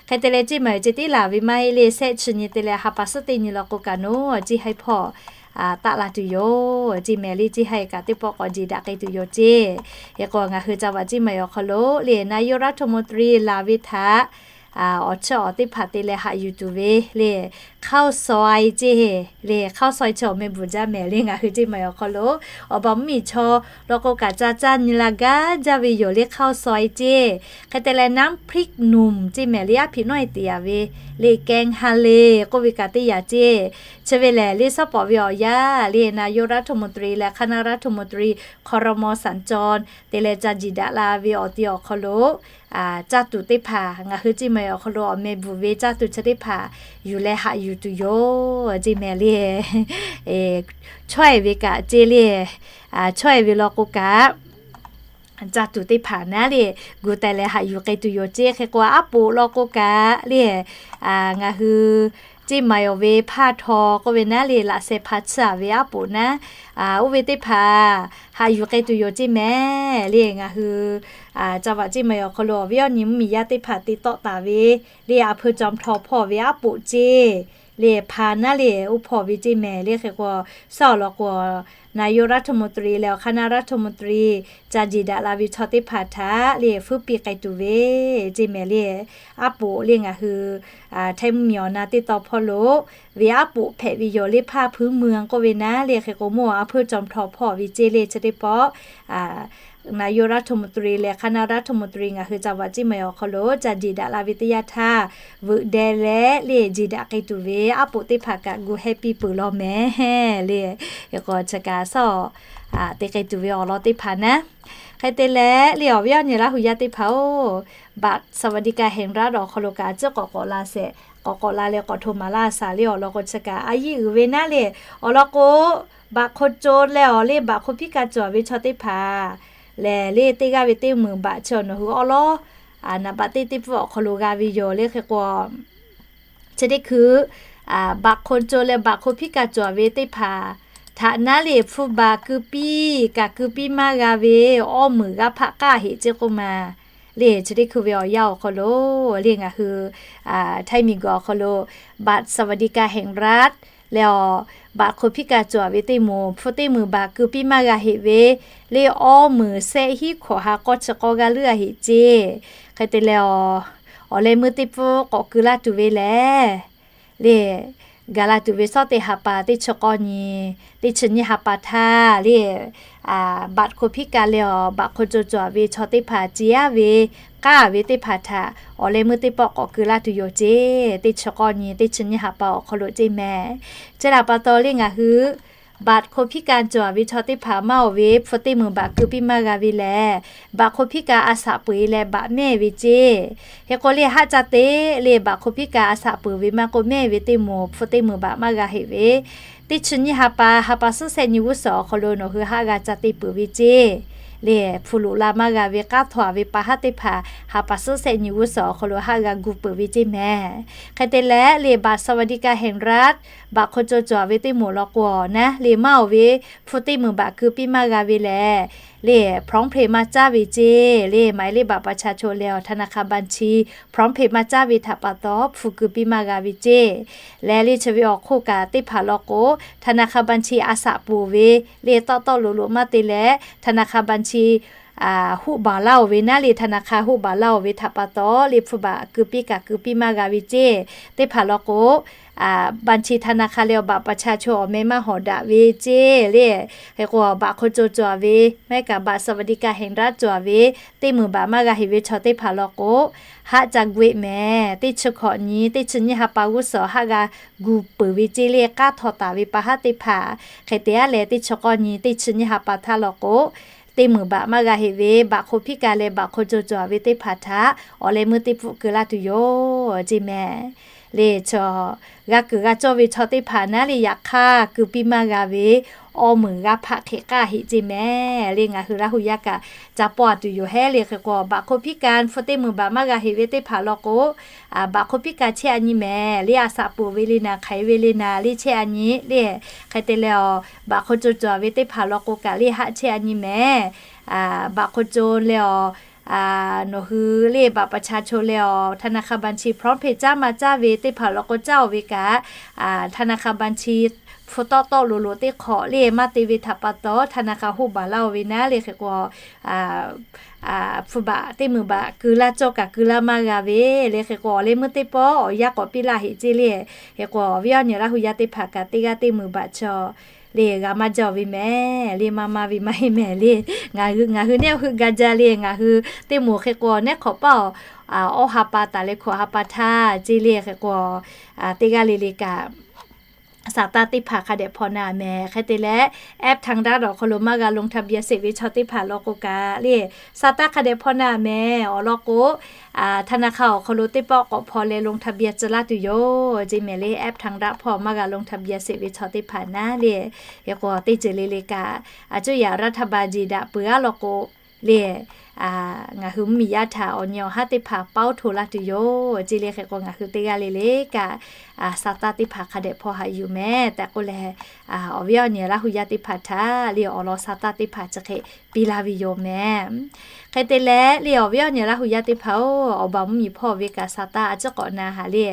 hk'e te leh Chiang Mai awˬ ceuˬ tiˉ laˬ ve maˇ heˆ le, shehˆ chi nyi te leh ha pa suhˉ teˇ nyi law k'o kaꞈ naˉ, Chiang Haiˇ hpawˇ taˆ la tuˬ yoˬ ceˇ mehˍ le. Chiang Haiˇ kaꞈ teˇ pawˆ k'awꞈ jeˬ daꞈ k'ai tuˬ yoˬ ceˇ. Hk'e k'o, ngaˬ hui จังหวัดเชียงใหม่ awˬ hk'aw lo le นายกรัฐมนตรี laˬ ve htaꞈ awˬ chiˇ awˬ teˇ hpaˍ te leh haꞈ yuˬ tuˬ ve le, hk'aoˇ sawai ceˇ le, hk'aoˇ sawai chi awˬ meh bvuhˬ jaˇ mehˍ le. Ngaˬ hui ceˇ maˬ awˬ hk'aw lo awˬ baˬ mvuhˇmiˬ chaw law k'o kaꞈ ca caˇ nyi la gaˇ jaˇ ve yoˬ le, hk'aoˇ sawai ceˇ. Hk'e te leh น้ำพริกหนุ่ม ceˇ mehˍ le, aˉ hpiꞈ nawˉ e teꞈ yaꞈ ve le, แกงฮังเล k'oˆ ve kaꞈ teˇ yaꞈ ceˇ. Chi ve lehˬ le, shawˉ pawˍ ve awˬ yanˇ le, นายกรัฐมนตรี leh คณะรัฐมนตรี ครม.สัญจร te leh ca jiˬ daꞈ la ve awˬ ti awˬ hk'aw lo caˇ tuˬ teˇ hpaˍ ngaˬ hui ceˇ maˬ awˬ hk'aw lo awˬ meh bvuhˬ ve caˇ tuˬ chi teˇ hpaˍ yuˬ leh haꞈ yuˬ tuˬ yoˬ ceˇ mehˍ le. Chaweh ve kaꞈ ceˇ le, chaweh ve law k'o kaꞈ caˇ tuˬ teˇ hpaˍ naˉ le, gu teh leh haꞈ yuˬ k'ai tuˬ yoˬ ceˇ. Hk'e k'o aˉ poꞈ law k'o kaꞈ le, ngaˬ hui ceˇ maˬ awˬ ve hpaˇ htaw k'oˆ ve naˉ le, laꞈ sheh hpa tsuhˇ ve aˉ poꞈ naˉ, oˇ ve teˇ hpaˍ haꞈ yuˬ k'ai tuˬ yoˬ ceˇ mehˍ le. Ngaˬ hui ca vaꞈ ceˇ maˬ awˬ hk'aw lo awˬ viˉ awˬ nyi mvuhˇmiˬ yaˇ teˇ hpaˍ te tawˆ taˍ ve le, อำเภอจอมทอง hpawˇ ve aˉ poꞈ ceˇ le, hpa naˉ le oˇ hpawˇ ve ceˇ mehˍ le. Hk'e k'o shaˉ awˬ lawn k'o นายกรัฐมนตรี leh คณะรัฐมนตรี ca jiˬ daꞈ la ve chaw teˇ hpaˍ htaꞈ le fuiˉ piˇ k'ai tuˬ ve ceˇ mehˍ le. Aˉ poꞈ le ngaˬ hui htaiˇ mvuhˇmiˬ awˬ na teˇ tawn hpawˇ lo ve aˉ poꞈ hpehꞈ ve yoˬ le, ภาคพื้นเมือง k'oˆ ve naˉ le. Hk'e k'o mawˇ อำเภอจอมทอง hpawˇ ve ceˇ le. Chi teˇ pawˆ นายกรัฐมนตรี leh คณะรัฐมนตรี ngaˬ hui ca vaꞈ ceˇ maˬ awˬ hk'aw lo ca jiˬ daꞈ la ve teˇ yanˇ htaˇ, veuꞈ deh leh le jiˬ daꞈ k'ai tuˬ ve aˉ poꞈ teˇ hpaˍ kaꞈ gu heh piˇ peuˬ law mehˍ le. Hk'e k'o chi kaꞈ shaˉ te k'ai tuˬ ve awˬ lawn teˇ hpaˍ naˉ. Hk'e te leh le awˬ viˉ awˬ nyi Laˇ hu yaˇ teˇ hpaˍ-oˬ, บัตรสวัสดิการแห่งรัฐ awˬ hk'aw lo kaꞈ ciˉ k'awꞈ k'awꞈ la shehˍ, k'awꞈ k'awꞈ la leh k'awꞈ hto maˍ laˇ shaˍ le. Awˬ lawn k'o chi kaꞈ a yiˇ uiˍ ve naˉ le. Awˬ lawn k'o บัตรคนจน leh awˬ le บัตรคนพิการ cawˬ ve chaw teˇ hpaˍ lehˬ le, teˇ g'aˇ ve teˇ meunˍ บัตร chi awˬ nawˬ hui awˉ lawˉ naˍ baꞈ teˇ teˇ pfuhˆ awˬ hk'aw lo g'a ve yoˬ le. Hk'e k'o chi teˇ hkui บัตรคนจน leh บัตรคนพิการ cawˬ ve teˇ hpaˍ htaꞈ naˉ le hpu baˬ keu piˇ kaꞈ keu piˇ maˇ g'a ve awˇ meunˍ g'aˇ hpaˆ k'aˇ heꞈ ceˇ k'oˆ ma le. Chi teˇ hkui ve awˬ yanˇ awˬ hk'aw lo le ngaˬ hui htaiˇ miˬguiˬ awˬ hk'aw lo บัตรสวัสดิการแห่งรัฐ leh awˬ บัตรคนพิการ cawˬ ve teˇ moˍ hpu teˇ meunˍ baˬ keu piˇ maˇ g'a heꞈ ve le, awˇ meunˍ shehˆ hiˉ hkawꞈ ha k'awˇ chi k'awˇ g'aˇ leuˉ a heꞈ ceˇ. Hk'e te leh awˬ, awˬ leh meuˇ teˇ pfuhˆ k'awꞈ keu laˇ tuˬ ve lehˬ le, gaˬ la tuˬ ve shawˉ teˇ ha pa teˇ chi k'awˇ nyi, teˇ chi nyiˇ ha pa htaˇ le, บัตรคนพิการ leh awˬ บัตรคนจน cawˬ ve chaw teˇ hpaˍ ce yaˇ ve k'aˇ ve teˇ hpaˍ htaꞈ awˬ leh meuˇ teˇ pawˆ k'awꞈ keu laˇ tuˬ yoˬ ceˇ. Teˇ chi k'awˇ nyi teˇ chi nyiˇ ha pa awˬ hk'aw lo ceˇ mehˍ. Chi htaꞈ pa taw le ngaˬ hui บัตรคนพิการ cawˬ ve chaw teˇ hpaˍ maˇ oˬ ve hpu teˇ meunˍ baˬ keu piˇ maˇ g'a ve lehˬ, บัตรคนพิการ a shaꞈ peuˬ e leh baꞈ mehˇ ve ceˇ. Hk'e k'o le haˆ ca te le บัตรคนพิการ a shaꞈ peuˬ ve maˇ k'oˆ mehˇ ve teˇ moˍ hpu teˇ meunˍ baˬ maˇ g'a heꞈ ve, teˇ chi nyiˇ ha pa, ha pa suhˉ shehˆ nyi g'uˇ suhˍ awˬ hk'aw lo nawˬ hui haˆ g'a ca te peuˬ ve ceˇ. Le hpu loꞈ la maˇ g'a ve k'aˉ htaw a ve pa haˉ teˇ hpaˍ ha pa suhˉ shehˆ nyi g'uˇ suhˍ awˬ hk'aw lo haˆ g'a gu peuˬ ve ceˇ mehˍ. Hk'e te leh le บัตรสวัสดิการแห่งรัฐ บัตรคนจน cawˬ ve teˇ moˍ law k'o naˉ le maˇ oˬ ve hpu teˇ meunˍ baˬ keu piˇ maˇ g'a ve lehˬ, le พร้อมเพย์ maˇ caˇ ve ceˇ. Le หมายเลขบัตรประชาชน leh awˬ ธนาคารบัญชี พร้อมเพย์ maˇ caˇ ve htaꞈ pa taw hpu keu piˇ maˇ g'a ve ceˇ. Leh le chi ve awˬ hk'oˆ kaꞈ teˇ hpaˍ law k'o ธนาคารบัญชี a shaꞈ peuˬ ve le tawˆ tawˆ loꞈ loꞈ maˇ te leh ธนาคารบัญชี hoˆ baˬ laˇ oˬ ve naˉ le ธนาคาร hoˆ baˬ laˇ oˬ ve htaꞈ pa taw le hpu baˬ keu piˇ kaꞈ keu piˇ maˇ g'a ve ceˇ. Teˇ hpaˍ law k'o บัญชีธนาคาร leh awˬ บัตรประชาชน awˬ meh maˇ hawˍ daꞈ ve ceˇ le. Hk'e k'o บัตรคนจน cawˬ ve maˇ heˆ kaꞈ บัตรสวัสดิการแห่งรัฐ cawˬ ve teˇ meunˍ baˬ maˇ g'a heꞈ ve chaw teˇ hpaˍ law k'o, haˆ ca gu eꞈ mehˍ. Teˇ chi hkawꞈ nyi teˇ chi nyiˇ ha pa g'uˇ suhˍ haˆ g'a gu peuˬ ve ceˇ le k'aˉ htaw taˍ ve pa haˉ teˇ hpaˍ. Hk'e te aˉ leh teˇ chi k'awˇ nyi teˇ chi nyiˇ ha pa htaˇ law k'o, teˇ meunˍ baˬ maˇ g'a heꞈ ve บัตรคนพิการ leh บัตรคนจน cawˬ ve teˇ hpaˍ htaꞈ awˬ leh meuˇ teˇ pfuhˆ keu laˇ tuˬ yoˬ ceˇ mehˍ. Le chaw g'a kuiˬ g'a cawˇ ve chaw teˇ hpaˍ naˉ le yaꞈ hk'aˇ keu piˇ maˇ g'a ve awˇ meunˍ g'aˇ hpaˆ hk'e k'aˇ heꞈ ceˇ mehˍ. Le ngaˬ hui Laˇ hu yaˇ kaꞈ ca pawˆ a tuˬ yoˬ hehˉ le. Hk'e k'o บัตรคนพิการ hpu teˇ meunˍ baˬ maˇ g'a heꞈ ve teˇ hpaˍ law k'o, บัตรคนพิการ chehˇ a nyi mehˍ. Le a shaꞈ peuˬ ve le naˍ, hk'aiˬ ve le naˍ, le chehˇ a nyi le. Hk'e te leh awˬ บัตรคนจน cawˬ ve teˇ hpaˍ law k'o kaꞈ le haˆ chehˇ a nyi mehˍ. บัตรคนจน leh awˬ nawˬ hui le บัตรประชาชน leh awˬ ธนาคารบัญชี พร้อมเพย์ caˇ maˇ caˇ ve teˇ hpaˍ law k'o caˇ-oˬ ve kaꞈ, ธนาคารบัญชี hpu tawˆ tawˆ loˍ loˍ teˇ hk'awꞈ le maˇ te ve htaꞈ pa taw, ธนาคาร hoˆ baˬ laˇ-oˬ ve naˉ le hk'e k'o, hpu baꞈ teˇ meunˍ baꞈ keu laˇ cawˇ kaꞈ keu laˇ maˇ g'a ve le hk'e k'o, awˬ leh meuˇ teˇ pawˆ awˬ yanˇ k'awꞈ piˇ laˇ heꞈ ceˇ le. Hk'e k'o, awˬ viˉ awˬ nyi Laˇ hu yaˇ teˇ hpaˍ kaꞈ teˇ g'aˇ teˇ meunˍ baꞈ chaw le g'a maˇ jaˇ-oˬ ve mehˍ le, maˇ maˇ ve maˇ heˆ mehˍ le. Ngaˬ hui, ngaˬ hui neˇ awˬ hui ga jaˇ le, ngaˬ hui teˇ moˍ hk'e k'o, neˉ hk'awꞈ paˇ awˬ, awˇ ha pa taˍ leh hkawꞈ ha pa htaˇ ceˇ le hk'e k'o, teˇ g'aˇ le le kaꞈ สตางค์ teˇ hpaˍ hk'a dehꞈ hpaw na mehˍ. Hk'e te leh, app ทางรัฐ awˬ hk'aw lo maˇ g'a ลงทะเบียน sheˍ ve chaw teˇ hpaˍ law k'o kaꞈ le, สตางค์ hk'a dehꞈ hpaw na mehˍ. Awˬ lawn k'o, ธนาคาร awˬ hk'aw lo teˇ pawˆ k'awꞈ hpaw leh ลงทะเบียน tcuh laˇ tuˬ yoˬ ceˇ mehˍ le. App ทางรัฐ hpawˇ maˇ g'a ลงทะเบียน sheˍ ve chaw teˇ hpaˍ naˉ le, hk'e k'o teˇ ceuˬ le le kaꞈ, a cuˇ yaꞈ รัฐบาล jeˬ daꞈ peuˬ aˉ law k'o le, ngaˬ hui mvuhˇmiˬ yaˇ htaꞈ awˬ nyi awˬ haˉ teˇ hpaˍ เป้าโทร laˇ tuˬ yoˬ ceˇ le hk'e k'o, ngaˬ hui teˇ g'aˇ le le kaꞈ, สตางค์ teˇ hpaˍ hk'a dehꞈ hpaw haꞈ yuˬ mehˍ tehꞈ k'oˆ leh, awˬ viˉ awˬ nyi Laˇ hu yaˇ teˇ hpaˍ htaꞈ le awˬ lawn สตางค์ teˇ hpaˍ chi hk'e piˇ laˇ ve yoˬ mehˍ. Hk'e te leh le awˬ viˉ awˬ nyi Laˇ hu yaˇ teˇ hpaˍ-oˬ, awˬ baˬ mvuhˇmiˬ hpawˇ ve kaꞈ สตางค์ a ciˉ k'awꞈ na haꞈ le,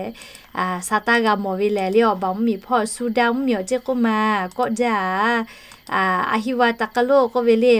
สตางค์ g'a mawˬ ve lehˬ le awˬ baˬ mvuhˇmiˬ hpawˇ สุดา mvuhˇmiˬ awˬ ceˇ k'oˆ ma kawˆ jaˇ-a. A hiˉ va taˍ k'aˇ lo k'oˆ ve le,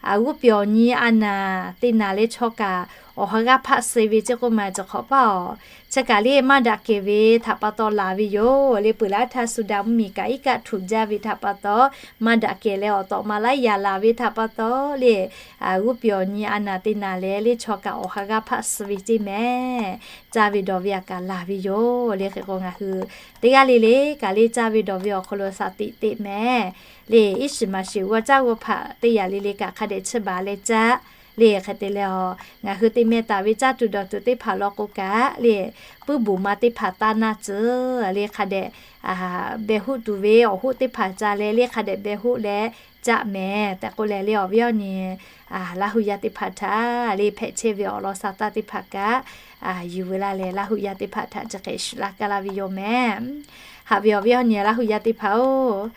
g'uˇ piˍ awˬ nyi a naˍ te naˍ leh chaw kaꞈ awˬ ha g'aˇ hpaˆ suh ve ceˇ k'oˆ ma cawˬ hk'awꞈ paˇ-oˬ. Chi kaꞈ le maˇ daꞈ kehˬ ve htaꞈ pa taw laˬ ve yoˬ le. Peuˬ laˇ htaˇ สุดา mvuhˇmiˬ kaꞈ iˉ kaˆ htuꞈ jaˇ ve htaꞈ pa taw maˇ daꞈ kehˬ leh awˬ tawꞈ ma laiˉ yaꞈ laˬ ve htaꞈ pa taw le, g'uˇ piˍ awˬ nyi a naˍ te naˍ leh le chaw kaꞈ awˬ ha g'aˇ hpaˆ suh ve ceˇ mehˍ. Caˇ ve dawˬ ve a kaꞈ laˬ ve yoˬ le hk'e k'o, ngaˬ hui teˇ g'aˇ le le kaꞈ le caˇ ve dawˬ ve awˬ hk'aw lo สติ teꞈ mehˍ le. Iˉ shiˍ maˍ shiˍ g'aw caˇ g'aw hpaꞈ teˇ yaꞈ le le kaꞈ hk'a dehꞈ chiˇ baˬ leh caˇ le. Hk'e te leh, ngaˬ hui te meh taˍ ve caˇ tuˬ dawˬ tuˬ teˇ hpaˍ law k'o kaꞈ le, puiˉ buˬ ma teˇ hpaˍ taˇ naˇ tcuh le hk'a dehꞈ beh hoˆ tuˬ ve awˬ hoˆ teˇ hpaˍ ca leh le hk'a dehꞈ beh hoˆ leh caˇ mehˍ tehꞈ k'oˆ leh le awˬ viˉ awˬ nyi Laˇ hu yaˇ teˇ hpaˍ htaꞈ le hpehꞈ chehˇ ve awˬ lawn สตางค์ teˇ hpaˍ kaꞈ yuˬ ve laˇ leh, Laˇ hu yaˇ teˇ hpaˍ htaꞈ chi hk'e shuˍ laˇ kaˇ laˇ ve yoˬ mehˍ. Haꞈ ve awˬ viˉ awˬ nyi Laˇ hu yaˇ teˇ hpaˍ-oˬ,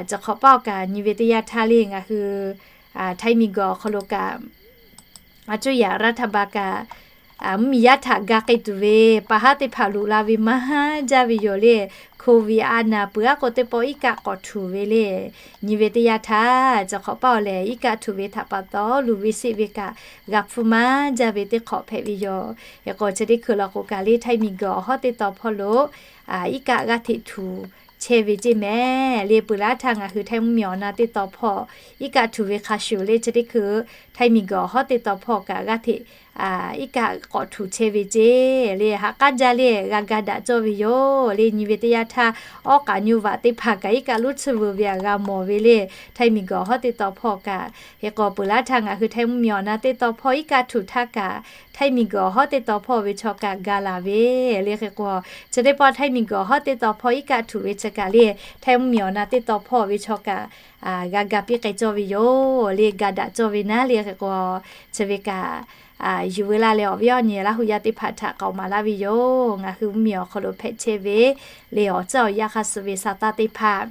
cawˬ hk'awꞈ paˇ awˬ kaꞈ nyi ve teˇ yanˇ htaˇ le ngaˬ hui htaiˇ miˬguiˬ awˬ hk'aw lo kaꞈ a cuˇ yaꞈ รัฐบาล kaꞈ mvuhˇmiˬ yaˇ htaꞈ ga k'ai tuˬ ve pa haˉ teˇ hpaˍ loꞈ la ve maˇ haˉ jaˇ ve yoˬ le. Covid a naˍ peuˬ aˉ k'o teˇ pawˆ iˉ kaˆ k'awꞈ htuꞈ ve le. Nyi ve teˇ yanˇ htaˇ cawˬ hk'awꞈ paˇ awˬ lehˬ iˉ kaˆ htuꞈ ve htaꞈ pa taw luˬ ve seˆ ve kaꞈ g'a hpfuhˇ maˇ jaˇ ve teˇ hk'awꞈ hpehꞈ ve yoˬ. Hk'e k'o chi teˇ hkui law k'o kaꞈ le htaiˇ miˬguiˬ awˬ hawˉ teˇ taw hpawˇ lo iˉ kaˆ g'aˇ hteꞈ htuꞈ chehˇ ve ceˇ mehˍ le. Peuˬ laˇ htaˇ ngaˬ hui htaiˇ mvuhˇmiˬ awˬ na teˇ taw hpawˇ iˉ kaˆ htuꞈ ve hk'a shuˍ le chi teˇ hkui htaiˇ miˬguiˬ awˬ hawˉ teˇ taw hpawˇ kaꞈ g'aˇ hteꞈ iˉ kaˆ k'awꞈ htuꞈ chehˇ ve ceˇ le. Haꞈ k'aˉ jaˇ le g'a ga daꞈ cawˇ ve yoˬ le. Nyi ve teˇ yanˇ htaˇ awˉ k'aꞈ nyi vaꞈ teˇ hpaˍ kaꞈ iˉ kaˆ lonˉ tsuhˇ veu ve aꞈ g'a mawˬ ve le. Htaiˇ miˬguiˬ awˬ hawˉ teˇ taw hpawˇ kaꞈ. Hk'e k'o peuˬ laˇ htaˇ ngaˬ hui htaiˇ mvuhˇmiˬ awˬ na teˇ taw hpawˇ iˉ kaˆ htuꞈ htaˇ kaꞈ htaiˇ miˬguiˬ awˬ hawˉ teˇ taw hpawˇ ve chaw kaꞈ ga laˬ ve le. Hk'e k'o chi teˇ pawˆ htaiˇ miˬguiˬ awˬ hawˉ teˇ taw hpawˇ iˉ kaˆ htuꞈ ve chi kaꞈ le htaiˇ mvuhˇmiˬ awˬ na teˇ taw hpawˇ ve chaw kaꞈ g'a ga piˇ k'ai cawˇ ve yoˬ le. Ga daꞈ cawˇ ve naˉ le. Hk'e k'o chi ve kaꞈ yuˬ veu laˇ leh awˬ viˉ awˬ nyi Laˇ hu yaˇ teˇ hpaˍ htaꞈ k'aoˍ maˍ laˇ ve yoˬ. Ngaˬ hui mvuhˇmiˬ awˬ hk'aw lo hpehꞈ chehˇ ve le awˬ tcuhˉ awˬ yanˇ hk'a suh ve สตางค์ teˇ hpaˍ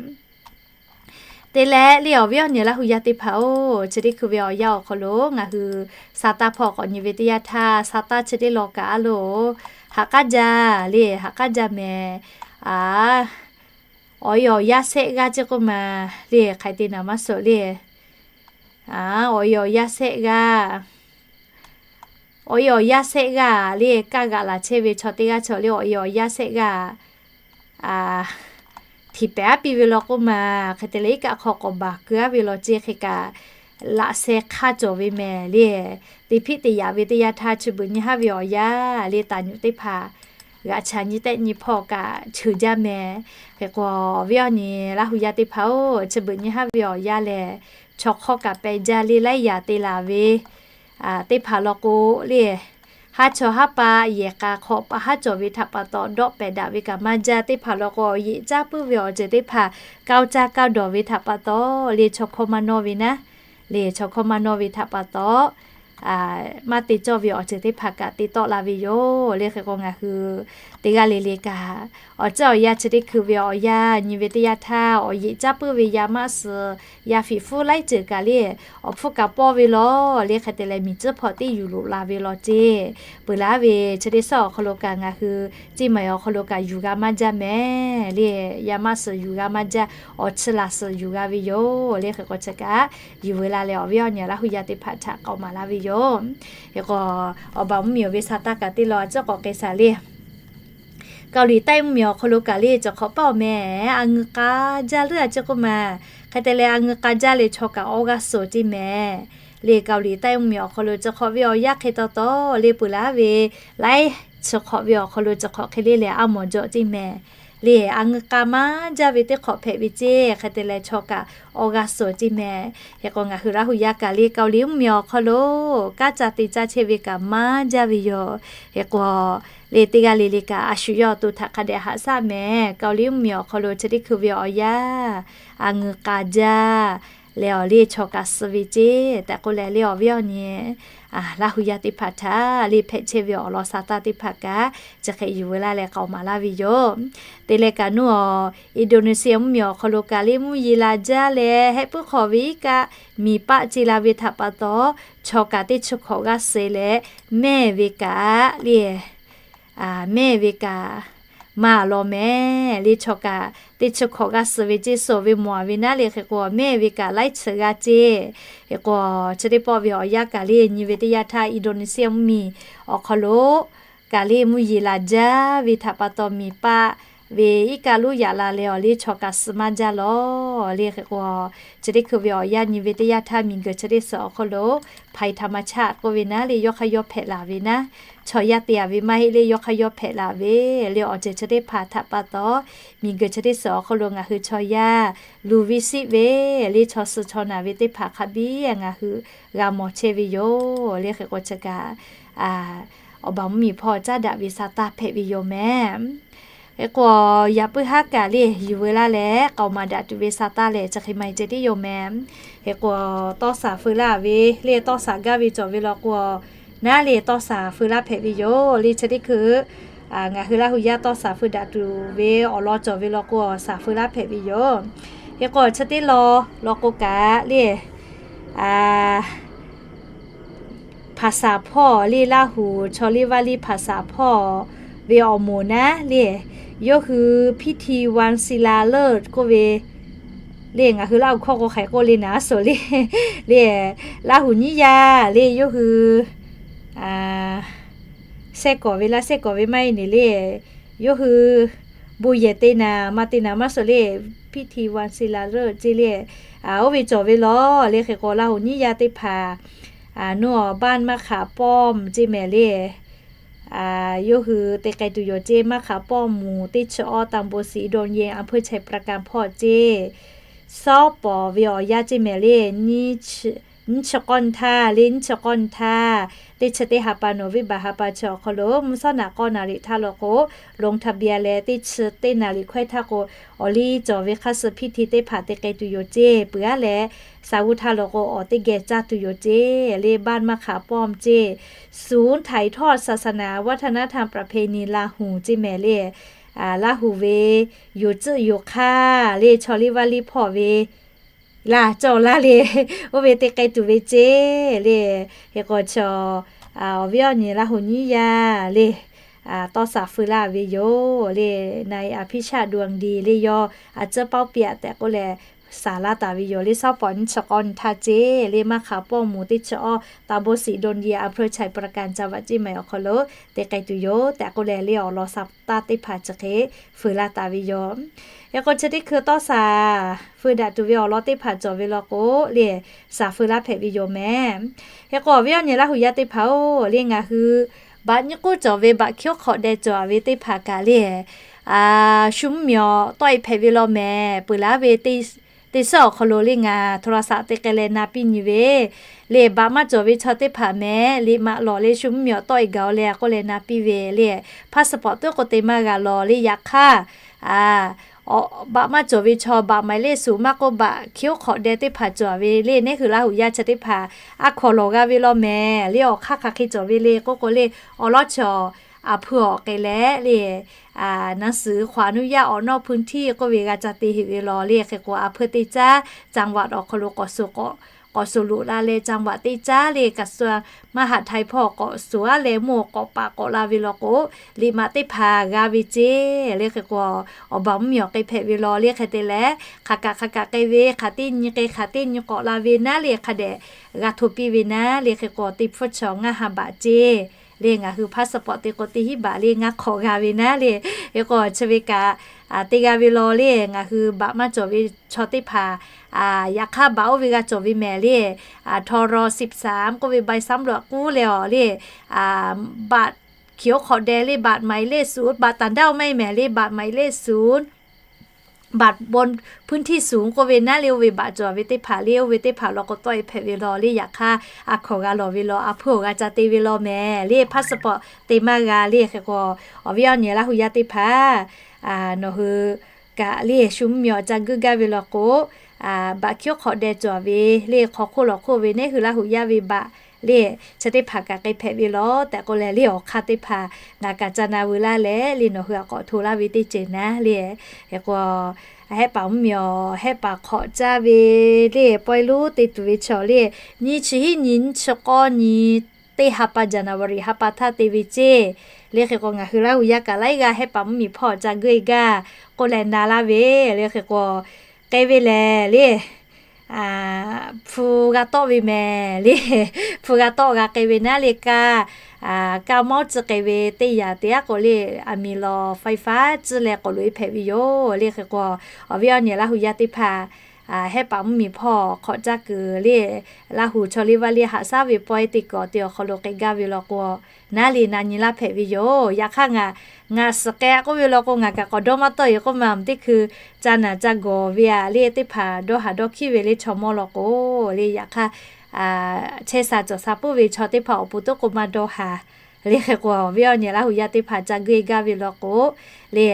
te leh le awˬ viˉ awˬ nyi Laˇ hu yaˇ teˇ hpaˍ-oˬ, chi teˇ hkui ve awˬ yanˇ awˬ hk'aw lo ngaˬ hui สตางค์ hpawˇ k'awꞈ nyi ve teˇ yanˇ htaˇ สตางค์ chi teˇ law kaꞈ a loˬ haꞈ k'aˉ jaˇ le. Haꞈ k'aˉ jaˇ mehˍ. Awˬ e awˬ yaˇ sehˆ g'aˇ ceˇ k'oˆ ma le hk'ai te naˍ maˇ suhˍ le. Awˬ e awˬ yaˇ sehˆ g'aˇ awˬ e awˬ yaˇ sehˆ g'aˇ le kaˇ g'aꞈ laˬ chehˇ ve chaw teˇ g'aˇ chaw le awˬ e awˬ yaˇ sehˆ g'aˇ tiꞈ pehˍ aˉ piˇ ve law k'oˆ ma. Hk'e te leh iˉ kaˆ hk'aw k'awꞈ baˬ keu aˉ ve law ceˇ hk'e kaꞈ laꞈ sheh hk'aˇ cawˬ ve mehˍ le. Teˇ hpiˆ teˇ yaꞈ ve teˇ yanˇ htaˇ chi beuꞈ nyi haˉ ve awˬ yaˇ le taˍ nyuꞈ teˇ hpaˍ g'aꞈ chaꞈ nyi tehˆ nyi hpawˇ kaꞈ cheuˬ jaˇ mehˍ. Hk'e k'o awˬ viˉ awˬ nyi Laˇ hu yaˇ teˇ hpaˍ-oˬ, chi beuꞈ nyi haˉ ve awˬ yaˇ lehˬ chaw hk'awˇ kaꞈ pehꞈ jaˇ le laiˉ yaꞈ te laˬ ve teˇ hpaˍ law k'o le, haˉ chaw haˉ pa yehˬ k'a hk'aw pa haˉ cawˬ ve htaꞈ pa taw dawˆ pehꞈ daꞈ ve kaꞈ maˇ jaˇ. Teˇ hpaˍ law k'o awˬ yeꞈ caˇ puiˉ ve awˬ ceuˬ teˇ hpaˍ kaoˇ caˇ kaoˇ dawˬ ve htaꞈ pa taw le chaw hkawˇ maˇ nawˇ ve naˉ le chaw hkawˇ maˇ nawˇ ve htaꞈ pa taw maˇ te cawˇ ve awˬ ceuˬ teˇ hpaˍ kaꞈ te tawˆ la ve yoˬ le. Hk'e k'o ngaˬ hui teˇ g'aˇ le le kaꞈ, awˬ ceuˬ awˬ yanˇ chi teˇ hkui ve awˬ yanˇ nyi ve teˇ yanˇ htaˇ, awˬ yeꞈ caˉ puiˉ ve yaˇ maˆ suhˍ, yaˇ fiˍ hpfuhˇ laiˉ ceuˬ kaꞈ le, awˬ hpfuhˇ kaꞈ pawˇ ve lawˬ le. Hk'e te leh miˬ cuˉ hpawꞈ teˇ yuˬ loꞈ la ve lawˬ ceˇ. Peuˬ laˇ ve chi teˇ suhˉ awˬ hk'aw lo kaꞈ ngaˬ hui ceˇ maˬ awˬ hk'aw lo kaꞈ yuˬ g'a maˇ jaˇ mehˍ le. Yaˇ maˆ suhˍ yuˬ g'a maˇ jaˇ, awˬ chi laˬ suhˍ yuˬ g'a ve yoˬ le. Hk'e k'o chi kaꞈ yuˬ ve la leh awˬ viˉ awˬ nyi Laˇ hu yaˇ teˇ hpaˍ htaꞈ k'awꞈ maˍ laˇ ve yoˬ. Hk'e k'o, awˬ baˬ mvuhˇmiˬ ve sa taˇ kaꞈ teˇ law a ciˉ k'awꞈ k'ai shaˍ le. Kaoˍliˍtaˆ mvuhˇmiˬ awˬ hk'aw lo kaꞈ le cawˬ hk'awꞈ paˇ awˬ meh a ngeuˬ k'a jaˇ leuˉ a ciˉ k'oˆ maˬ. Hk'e te leh a ngeuˬ k'a jaˇ leh chaw kaꞈ awˇ g'aˇ suhˍ ceˇ mehˍ le. Kaoˍliˍtaˆ mvuhˇmiˬ awˬ hk'aw lo cawˬ hk'awꞈ ve awˬ yanˇ hk'e taw taw le peuˬ laˇ ve laiˉ chi hk'awꞈ ve awˬ hk'aw lo cawˬ hk'awꞈ hk'e le leh a mawˬ jawꞈ ceˇ mehˍ le. A ngeuˬ k'a maˇ jaˇ ve teˇ hk'awꞈ hpehꞈ ve ceˇ. Hk'e te leh chaw kaꞈ awˇ g'aˇ suhˍ ceˇ mehˍ. Hk'e k'o ngaˬ hui Laˇ hu yaˇ kaꞈ le Kaoˍliˍ mvuhˇmiˬ awˬ hk'aw lo kanˉ ca te caˇ chehˇ ve kaꞈ maˇ jaˇ ve yoˬ. Hk'e k'o le teˇ g'aˇ le le kaꞈ a shu yawˇ awˬ to htaꞈ hk'a dehꞈ haꞈ shaˆ mehˍ. Kaoˍliˍ mvuhˇmiˬ awˬ hk'aw lo chi teˇ hkui ve awˬ yanˇ a ngeuˬ k'a jaˇ leh awˬ le chaw kaꞈ suh ve ceˇ tehꞈ k'oˆ leh le awˬ viˉ awˬ nyi Laˇ hu yaˇ teˇ hpaˍ htaꞈ le hpehꞈ chehˇ ve awˬ lawn sa taˇ teˇ hpaˍ kaꞈ chi hk'e yuˬ ve laˇ leh k'awꞈ maˍ laˇ ve yoˬ. Te leh kaꞈ nuˇ awˬ Indonesia mvuhˇmiˬ awˬ hk'aw lo kaꞈ le mvuhˇ yeˬ la jaˇ leh hehˆ puiˉ hk'awꞈ ve iˉ kaˆ miˬ paˆ ce la ve htaꞈ pa taw, chaw kaꞈ teˇ chi hkawꞈ g'aˇ suh leh mehˇ ve kaꞈ le mehˇ ve kaꞈ maˇ law mehˍ le. Chaw kaꞈ teˇ chi hkawꞈ g'aˇ suh ve ceˇ, suh ve mawˬ ve naˉ le. Hk'e k'o mehˇ ve kaꞈ laiˉ chi g'aˇ ceˇ. Hk'e k'o chi teˇ pawˆ ve awˬ yanˇ kaꞈ le nyi ve teˇ yanˇ htaˇ Indonesia mvuhˇmiˬ awˬ hk'aw lo kaꞈ le mvuhˇ yeˬ la jaˇ ve htaꞈ pa taw miˬ paˆ ve iˉ kaˆ lonˉ yaꞈ la leh awˬ le chaw kaꞈ suh maˇ jaˇ lawˬ le. Hk'e k'o chi teˇ hkui ve awˬ yanˇ nyi ve teˇ yanˇ htaˇ miˬguiˬ chi teˇ suhˍ awˬ hk'aw lo hpaˍ iˍ htaꞈ maˍ chaˆ k'oˆ ve naˉ le yawˇ hk'aˇ yawˇ hpehꞈ laˬ ve naˉ, chaw yaˇ te a ve maˇ heˆ le yawˇ hk'aˇ yawˇ hpehꞈ laˬ ve le. Awˬ ceuˬ chi teˇ hpaˍ htaꞈ pa taw miˬguiˬ chi teˇ suhˍ awˬ hk'aw lo ngaˬ hui chaw yaˇ luˬ ve siˆ ve le chaw suh chaw naˬ ve teˇ hpaˍ hk'a biˇ ngaˬ hui g'a mawˬ chehˇ ve yoˬ le. Hk'e k'o chi kaꞈ awˬ baˬ mvuhˇmiˬ hpawˇ caˉ daꞈ ve sa taˇ hpehꞈ ve yoˬ mehˍ. Hk'e k'o yaꞈ puiˉ haˉ kaꞈ le yuˬ ve laˇ leh k'awꞈ maˍ daꞈ tuˬ ve sa taˇ lehˬ chi hk'e maˇ heˆ ceh tiˉ yoˬ mehˍ. Hk'e k'o tawˇ saˍ feu laˇ ve le tawˇ saˍ gaˇ ve cawˬ ve law k'o naˉ le tawˇ saˍ feu laˇ hpehꞈ ve yoˬ le. Chi teˇ hkui ngaˬ hui Laˇ hu yaˇ tawˇ saˍ feu daꞈ tuˬ ve awˬ lawn cawˬ ve law k'o saˍ feu laˇ hpehꞈ ve yoˬ. Hk'e k'o chi teˇ law law k'o kaꞈ le hpaˍ saˍ hpawˇ le Laˇ hu chaw liˇ vaˇ liˇ hpaˍ saˍ hpawˇ ve awˬ moˍ naˉ le yawˇ hui Phithi Vamsila Leuˆ k'oˆ ve le ngaˬ hui Laˇ hu hkawˇ k'o hk'aiˬ k'oˆ le naˉ suhˍ le le Laˇ hu nyiˇ yaˇ le yawˇ hui shehˆ kawˍ ve laˇ shehˆ kawˍ ve maˇ heˆ ne le yawˇ hui bon yehˬ te naˍ maˇ te naˍ maˇ suhˍ le Phithi Vamsila Leuˆ ceˇ le oˇ ve cawˬ ve law le. Hk'e k'o Laˇ hu nyiˇ yaˇ teˇ hpaˍ nuˇ awˬ baˆ maˇ hk'aꞈ pawˇ mvuh ceˇ mehˍ le yawˇ hui te k'ai tuˬ yoˬ ceˇ. Maˇ hk'aꞈ pawˇ mvuh teˇ chi awˇ ตำบลศรีดงเย็น อำเภอไชยปราการ hpawˇ ceˇ. Sawˉ pawˍ ve awˬ yanˇ ceˇ mehˍ le nyiˇ chi k'awˇ nyi htaˇ le nyiˇ chi k'awˇ nyi htaˇ teˇ chi teˇ ha pa โนเวมเบอร์ ha pa chi awˬ hk'aw lo mvuhˇ shawˉ naꞈ k'awˇ naˍ riˍ htaˇ law k'o ลงทะเบียน leh teˇ chi teˇ naˍ riˍ hkawehˇ htaˇ k'o awˬ liˇ cawˬ ve hk'a suh พิธี teˇ hpaˍ te k'ai tuˬ yoˬ ceˇ. Peuˬ aˉ leh saˍ g'uˇ htaˇ law k'o awˬ teˇ geh caˇ tuˬ yoˬ ceˇ le บ้าน maˇ hk'aꞈ pawˇ mvuh ceˇ. ศูนย์ถ่ายทอดศาสนา วัฒนธรรมประเพณีลาหู ceˇ mehˍ le Laˇ hu ve yoˬ tcuhˆ yoˬ hk'aˇ le chaw liˇ vaˇ liˇ hpawˇ ve laˇ cawˬ laˇ le oˇ ve te k'ai tuˬ ve ceˇ le. Hk'e k'o chi awˬ viˉ awˬ nyi Laˇ hu nyiˇ yaˇ le tawˇ saˍ feu laˇ ve yoˬ le. นายอภิชาติ ดวงดี le yawˇ a ciˉ pawˆ piˇ aꞈ tehꞈ k'oˆ leh saˍ laˇ taˍ ve yoˬ le. Sawˉ pawˍ nyiˇ chi k'awˇ nyi htaˇ ceˇ le maˇ hk'aꞈ pawˇ mvuh teˇ chi awˇ ตำบลศรีดงเย็น อำเภอไชยปราการ จังหวัดเชียงใหม่ awˬ hk'aw lo te k'ai tuˬ yoˬ tehꞈ k'oˆ leh le awˬ lawn sa taˇ teˇ hpaˍ chi hk'e feu laˇ taˍ ve yoˬ. Hk'e k'o chi teˇ hkui tawˇ saˍ feu daꞈ tuˬ ve awˬ lawn teˇ hpaˍ cawˬ ve law k'o le saˍ feu laˇ hpehꞈ ve yoˬ mehˍ. Hk'e k'o awˬ viˉ awˬ nyi Laˇ hu yaˇ teˇ hpaˍ-oˬ le ngaˬ hui baꞈ nyiˇ k'oˆ cawˬ ve baꞈ hkiˉ hk'awꞈ deh cawˬ ve teˇ hpaˍ kaꞈ le shu mvuhˇmiˬ awˬ tawˆ e hpehꞈ ve law mehˍ. Peuˬ laˇ ve teˇ suhˉ awˬ hk'aw lo le ngaˬ โทรศัพท์ te k'ai leh na piˇ nyi ve le baꞈ maˇ cawˬ ve chaw teˇ hpaˍ mehˍ le maꞈ lawˬ le shu mvuhˇmiˬ awˬ tawˆ e gaˬ-oˬ leh k'oˆ leh na piˇ ve le passport tuˉ k'o te maˇ g'a lawˬ le yaꞈ hk'aˇ Baꞈ maˇ cawˬ ve chaw, baꞈ maˍ le suˍ maˇ k'oˆ, baꞈ hkiˉ oˉ hk'awꞈ deh teˇ hpaˍ cawˬ ve le, neˇ hui Laˇ huˍ yaˇ chi teˇ hpaˍ a hkaw lawˬ g'a ve law mehˍ le. Awˬ hk'aˇ hk'aˬ hk'e cawˬ ve le k'oˆ k'o le, awˬ lawˉ chi awˬ, a hpui awˬ k'ai leh le, หนังสือขออนุญาตออกนอกพื้นที่ k'oˆ ve g'a ca te heꞈ ve law le. Hk'e k'o a hpui teˇ caˉ จังหวัด awˬ hk'aw lo k'awꞈ suˍ k'awꞈ k'awꞈ suˍ loꞈ la leh จังหวัด teˇ caˉ le กระทรวงมหาดไทย hpawˇ k'awꞈ suˍ aˉ leh mvuhˇ awˬ k'awꞈ paˍ k'awꞈ la ve law k'o, liꞈ maꞈ teˇ hpaˍ g'a ve ceˇ le. Hk'e k'o, awˬ baˬ mvuhˇ miˬ awˬ k'ai hpehꞈ ve law le. Hk'e te leh, hk'aˬ kaꞈ hk'aˬ kaꞈ k'ai ve, hk'aˬ teˇ nyi k'ai hk'aˬ teˇ nyi k'awꞈ la ve naˉ le, hk'a dehꞈ g'a hto piˇ ve naˉ le. Hk'e k'o, teˇ hpfuhˇ chi ngaˇ ha baꞈ ceˇ le. Ngaˬ hui passport te k'o teˇ hinˉ baꞈ le ngaˇ hk'awꞈ g'a ve naˉ le. Hk'e k'o, chi ve kaꞈ te g'a ve law le. Ngaˬ hui baꞈ maˇ cawˬ ve chaw teˇ hpaˍ, yaꞈ hk'aˇ baꞈ oˇ ve g'a cawˬ ve mehˍ le. ทร.สิบสาม k'oˆ ve ใบสำรวจ k'oˆ leh awˬ le, baꞈ hkiˉ oˉ hk'awꞈ deh le, baꞈ maˍ le suˍ, baꞈ ต่างด้าว maˇ heˆ mehˍ le, baꞈ maˍ le suˍ, baꞈ บนพื้นที่สูง k'oˆ ve naˉ le, oˇ ve baꞈ cawˬ ve teˇ hpaˍ le, oˇ ve teˇ hpaˍ law k'o tawˆ e hpehꞈ ve law le. Yaꞈ hk'aˇ a hkaw g'a lawˬ ve law, a hpui awˬ g'a ca te ve law mehˍ le. Passport te maˇ g'a le. Hk'e k'o, awˬ viˉ awˬ nyi Laˇ huˍ yaˇ teˇ hpaˍ, nawˬ hui kaꞈ le shu mvuhˇ miˬ awˬ ca guiˇ gaˇ ve law k'o, baꞈ hkiˉ oˉ hk'awꞈ deh cawˬ ve le, hk'aw hk'oˆ lawˬ hk'oˆ ve neˇ hui Laˇ huˍ yaˇ ve baꞈ le, chi teˇ hpaˍ kaꞈ k'ai hpehꞈ ve law tehꞈ k'oˆ leh le, awˬ hk'aˇ teˇ hpaˍ ngaˬ kaꞈ ca na veu laˇ leh le, nawˬ hui a k'awꞈ hto laˇ ve teˇ ceuˬ naˉ le. Hk'e k'o, hehˆ paˍ mvuhˇ miˬ awˬ hehˆ paˍ hk'awꞈ caˇ ve le, pawehˇ lonˉ te tuˬ ve chaw le, nyiˇ chi hiˉ nyi, nyiˇ chi k'awˇ nyi, teˇ ha pa January ha pa htaˇ te ve ceˇ le. Hk'e k'o, ngaˬ hui Laˇ huˍ yaˇ kaꞈ laiˉ g'aˇ hehˆ paˍ mvuhˇ miˬ hpawˇ ca guiˇ gaˇ k'oˆ leh na laˇ ve le. Hk'e k'o, k'ai ve lehˬ le, hpu g'a tawˆ ve mehˍ le. Hpu g'a tawˆ g'a k'ai ve naˉ le, kaˇ, kaˇ mawˉ tcuh k'ai ve teˇ yanˇ te aˉ k'o le, aˬ miˍ lawˬ ไฟฟ้า tcuh leh k'awꞈ loꞈ e hpehꞈ ve yoˬ le. Hk'e k'o, awˬ viˉ awˬ nyi Laˇ huˍ yaˇ teˇ hpaˍ, hehˆ paˍ mvuhˇ miˬ hpawˇ hk'awꞈ caˇ kuiˬ le, Laˇ huˍ chaw liˇ vaˇ liˇ haꞈ shaˉ ve pawehˇ teˇ kuiˬ awˬ te awˬ hk'aw lo k'ai gaˇ ve law k'o, naˉ le na nyi laˇ hpehꞈ ve yoˬ. Yaꞈ hk'aˇ ngaˬ, ngaˬ suhˍ k'ai k'oˆ ve law k'o, ngaˬ kaꞈ k'awꞈ dawˇ maˇ tawˆ e k'oˆ ma, teˇ hkui ca naˬ ca gawˬ ve aꞈ le, teˇ hpaˍ dawˇ haˍ dawˇ hkiˉ ve le chaw mawˇ law k'o le. Yaꞈ hk'aˇ, chehˇ sha cawˬ sha puiˉ ve chaw teˇ hpaˍ awˬ pon toˉ k'o maˇ dawˇ haˍ le. Hk'e k'o, awˬ viˉ awˬ nyi Laˇ huˍ yaˇ teˇ hpaˍ ca guiˇ gaˇ ve law k'o le,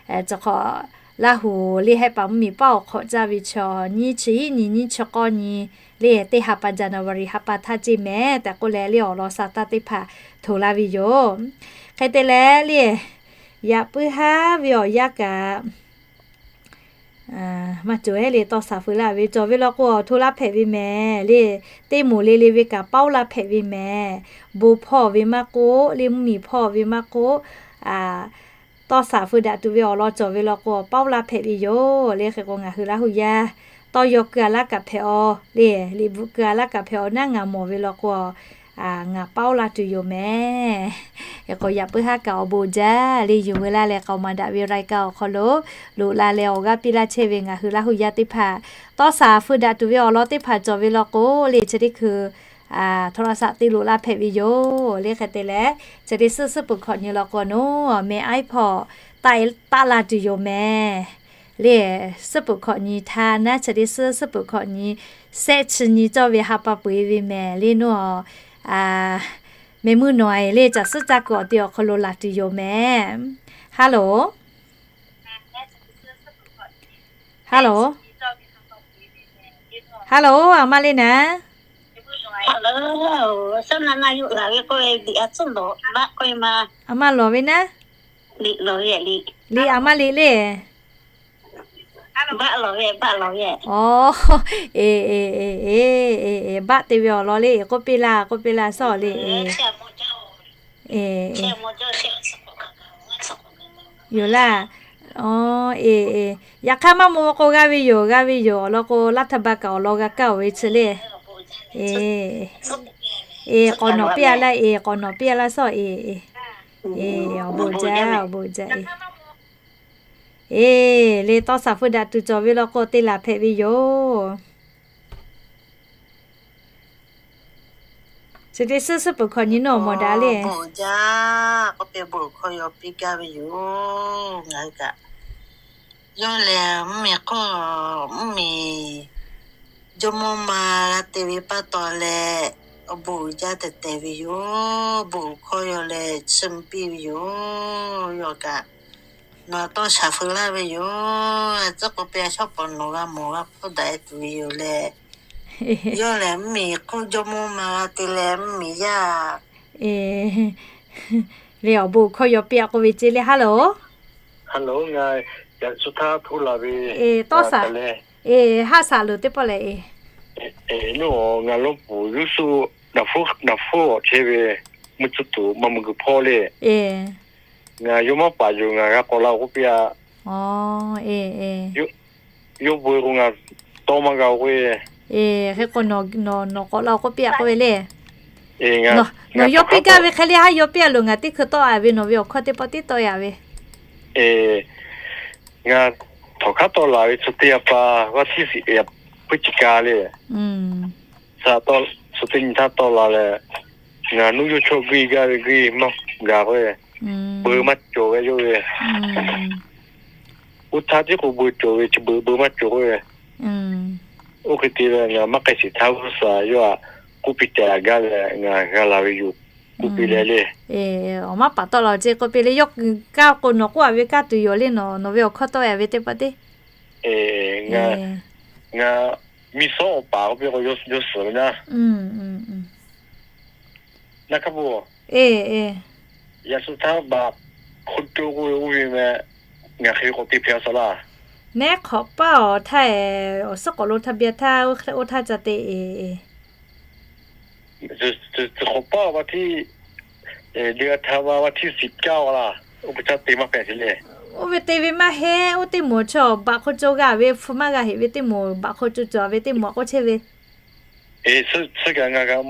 chi hk'awꞈ Laˇ huˍ le hehˆ paˍ mvuhˇ miˬ paˇ awˬ hk'awꞈ caˇ ve chaw nyiˇ chi hiˉ nyi, nyiˇ chi k'awˇ nyi le, teˇ ha pa January ha pa htaˇ ceˇ mehˍ tehꞈ k'oˆ leh le, awˬ lawn sha taˇ teˇ hpaˍ hto laˇ ve yoˬ. Hk'e te leh le, yaꞈ puiˉ haˉ ve awˬ yanˇ kaꞈ maˇ cawˬ heˆ le, tawˇ shaˍ feu laˇ ve cawˬ ve law k'o, awˬ hto laˇ hpehꞈ ve mehˍ le. Teˇ moˍ le le ve kaꞈ paoˉ laˇ hpehꞈ ve mehˍ. Bon hpawˇ ve maˇ k'oˆ le, mvuhˇ miˬ hpawˇ ve maˇ k'oˆ, tawˇ shaˍ feu daꞈ tuˬ ve awˬ lawn cawˬ ve law k'o, paoˉ laˇ hpehꞈ ve yoˬ le. Hk'e k'o, ngaˬ hui Laˇ huˍ yaˇ tawˇ yaw keu a laˇ kaꞈ hpehꞈ aw le, liꞈ bvuhꞈ keu a laˇ kaꞈ hpehꞈ aw naˉ ngaˬ mawˬ ve law k'o, ngaˬ paoˉ laˇ tuˬ yoˬ mehˍ. Hk'e k'o, yaꞈ puiˉ haˉ kaꞈ awˬ bon jaˇ le, yuˬ veu laˇ leh k'aoˍ maˍ daꞈ ve รายการ awˬ hk'aw lo loꞈ la leh awˬ g'aˇ piˇ laˇ chehˇ ve ngaˬ hui Laˇ huˍ yaˇ teˇ hpaˍ, tawˇ shaˍ feu daꞈ tuˬ ve awˬ lawn teˇ hpaˍ cawˬ ve law k'o le, chi teˇ hkui โทรศัพท์ te loꞈ la hpehꞈ ve yoˬ le. Hk'e te leh, chi teˇ suhˉ suhˉ peuˬ hkawꞈ nyi law k'o nawˬ meh iˉ hpawˇ taˆ la tuˬ yoˬ mehˍ le. Suhˉ peuˬ hkawꞈ nyi htaˇ naˉ, chi teˇ suhˉ suhˉ peuˬ hkawꞈ nyi, sehˆ chi nyi cawˇ ve ha pa peu eˬ ve mehˍ le nawˬ, meh meuˇ nawˬ e le caˬ suhˉ caˇ kuiˬ awˬ te awˬ hk'aw lo laˬ tuˬ yoˬ mehˍ. Hello, hello, hello, aˬ ma le naˉ? Aˬ ma lawˬ ve naˉ? Liꞈ aˬ ma liꞈ le. Aˬ, e, e, e, e, e, baˆ te ve awˬ lawn le, e k'oˆ piˇ laˇ, k'oˆ piˇ laˇ sawˉ le, e, e, yoˬ laˇ. Aˬ, e, e, yaꞈ hk'aˇ maˇ maw k'o g'a ve yoˬ, g'a ve yoˬ. Awˬ lawn k'o, รัฐบาล kaꞈ awˬ lawn g'a kaˇ oˬ ve chi le. E, e, k'awꞈ nawˬ piˇ a laˇ, e, k'awꞈ nawˬ piˇ a laˇ sawˉ, e, e, e, awˬ bon jaˇ, awˬ bon jaˇ, e. E, le tawˇ shaˍ feu daꞈ tuˬ cawˬ ve law k'o, te laˬ hpehꞈ ve yoˬ. Chi teˇ suhˉ suhˉ peuˬ hkawꞈ nyi nawˬ mawˬ daꞈ le. Bon jaˇ, k'oˆ piˇ bon hkawˇ yaw piˇ gaˇ ve yoˬ. Ngaˬ hui kaꞈ yawˇ lehˬ mvuhˇ miˬ hk'oˆ, mvuhˇ miˬ jawˇmawˇ ma g'a te ve pa taw leh, awˬ bon uiˍ jaˇ tehˬ tehˬ ve yoˬ. Bon hkawˇ yaw leh chiˇ mvuh piˇ ve yoˬ. Yawˇ kaꞈ Nawˬ tawˇ shaˍ feu laˇ ve yoˬ. Tcuhˉ k'oˆ piˇ, a shawˉ pawˍ nawˬ g'a mawˬ g'a hpfuhˇ daꞈ e tuˬ ve yoˬ leh, yawˇ lehˬ mvuhˇmiˬ hk'oˆ jawˇmawˇ ma g'a te leh mvuhˇmiˬ yaˇ. Ve awˬ bon hkawˇ yaw piˇ a k'oˆ ve ceˇ le. Hello, ngaˬ yaꞈ su htaˇ hto la ve, tawˇ shaˍ, haˆ shaˍ loˬ teˇ pawˆ leh, ngaˬ lawˇ puˍ g'uˇ suhˍ daꞈ hpfuhˇ awˬ chehˇ ve mvuhˇ tcuhˉ tuˬ maˇ mvuh gui hpawˇ le. Ngaˬ yawˇ maˇ paˍ yoˬ, ngaˬ g'a k'awꞈ la-o k'oˆ piˇ a. Yawˇ bon k'o ngaˬ tawˇ maˇ g'a-o k'oˆ ve. Hk'e k'o, nawˬ k'awꞈ la-o k'oˆ piˇ a k'oˆ ve le. Nawˬ yawˇ piˇ gaˇ ve hk'e le, haˉ yawˇ piˇ a loˬ, ngaˬ teˇ hkui tawˆ a ve, nawˬ ve awˬ hkawˇ teˇ pawˆ tiˉ tawˆ ya ve. Ngaˬ htawnˍ hk'aˉ tawˆ la ve chi teˇ yanˇ pa, vaˇ htiˇ shiˍ hpu chi ka le. Chi teˇ nyi htaˇ tawˆ la leh, ngaˬ nuˇ yawˇ chaw guˇ gaˇ ve guˇ maˇ gaˬ k'o, beu maˇ cawˬ ve yawˇ ve. Oˇ htaˇ tiˉ k'o beu cawˬ ve, chi beu beu maˇ cawˬ k'oˆ ve. Oˇ hk'e te leh ngaˬ maˇ k'ai shiˍ htaˇ g'uˇ suhˍ yawˇ htaꞈ k'oˆ piˇ tehꞈ gaˇ leh ngaˬ g'a la ve yoˬ k'oˆ piˇ leh le. Awˬ maˇ paˍ tawˆ la ceˇ k'oˆ piˇ le. Yawˇ kaˇ k'o nawˬ k'oˆ a ve kaˇ tuˬ yoˬ le, nawˬ ve awˬ hkawˇ tawˆ ya ve teˇ pawˆ teˇ. Ngaˬ miˬ suhˉ awˬ paˍ k'oˆ piˇ k'o yawˇ suhˍ ve naˉ. Naˉ hk'a pu, yaꞈ su htaˇ baꞈ hk'oˆ co k'oˆ ve oˇ ve meh, ngaˬ hk'e ve k'awꞈ te hpehꞈ a suh laˇ. Neˉ hk'awꞈ paˇ awˬ htaˇ, awˬ suhˉ k'awꞈ lo htaˇ biˇ htaˇ oˇ htaˇ ca te e. Tcuh hk'awꞈ paˇ vaˇ htiˇ, de g'a htaꞈ ma vaˇ htiˇ shiˍ kaˇ a laˇ, oˇ hk'e caˇ te maˇ hpehꞈ te le. Oˇ ve te ve maˇ heˆ. Oˇ teˇ moˍ chaw baꞈ hk'oˆ co g'a ve hpu maˇ g'a heꞈ ve teˇ moˍ baꞈ hk'oˆ co cawˬ ve teˇ moˍ a k'oˆ chehˇ ve. Suh kaꞈ ngaˬ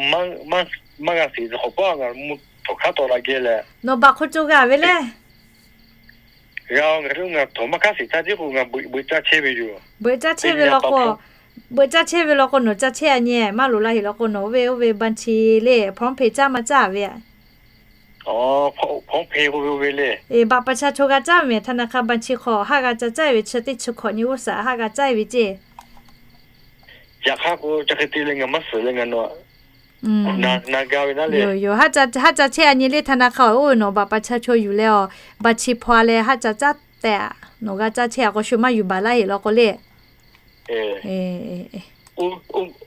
maˇ g'a shiˍ tcuh hk'awꞈ paˇ ngaˬ mvuhˇ htawnˍ hk'aˉ tawˆ la geh leh. Nawˬ baꞈ hk'oˆ co g'a ve le. G'a ngaˬ hk'e ngaˬ htawnˍ maˇ hk'aˉ shiˍ htaˇ tiˉ k'o ngaˬ beuꞈ caˇ chehˇ ve yoˬ. Beuꞈ caˇ chehˇ ve law k'o, beuꞈ caˇ chehˇ ve law k'o nawˬ caˇ chehˇ a nyi, maˇ loꞈ la heꞈ law k'o nawˬ oˇ ve oˇ ve banˇ chi le, PromptPay caˇ maˇ caˇ ve a. PromptPay k'oˆ ve oˇ ve le. Baꞈ pa cha chaw g'a caˇ ve mehˬ, ธนาคาร banˇ chi hk'aw haˆ g'a ca caˇ ve, chi teˇ chi hkawꞈ nyi g'uˇ suhˍ haˆ g'a caˇ ve ceˇ. Yaꞈ hk'aˇ k'o ca hk'e te leh ngaˬ maˇ suhˍ leh ngaˬ nawˬ na ga ve naˉ le. Yoˬ, haˆ ca chehˇ a nyi le, ธนาคาร oˇ ve nawˬ baꞈ pa cha chaw yuˬ leh awˬ banˇ chi hpaw leh haˆ ca caˇ tehꞈ nawˬ g'a caˇ chehˇ a k'o shu maˇ yuˬ baˬ laˇ heꞈ law k'o le. Oˇ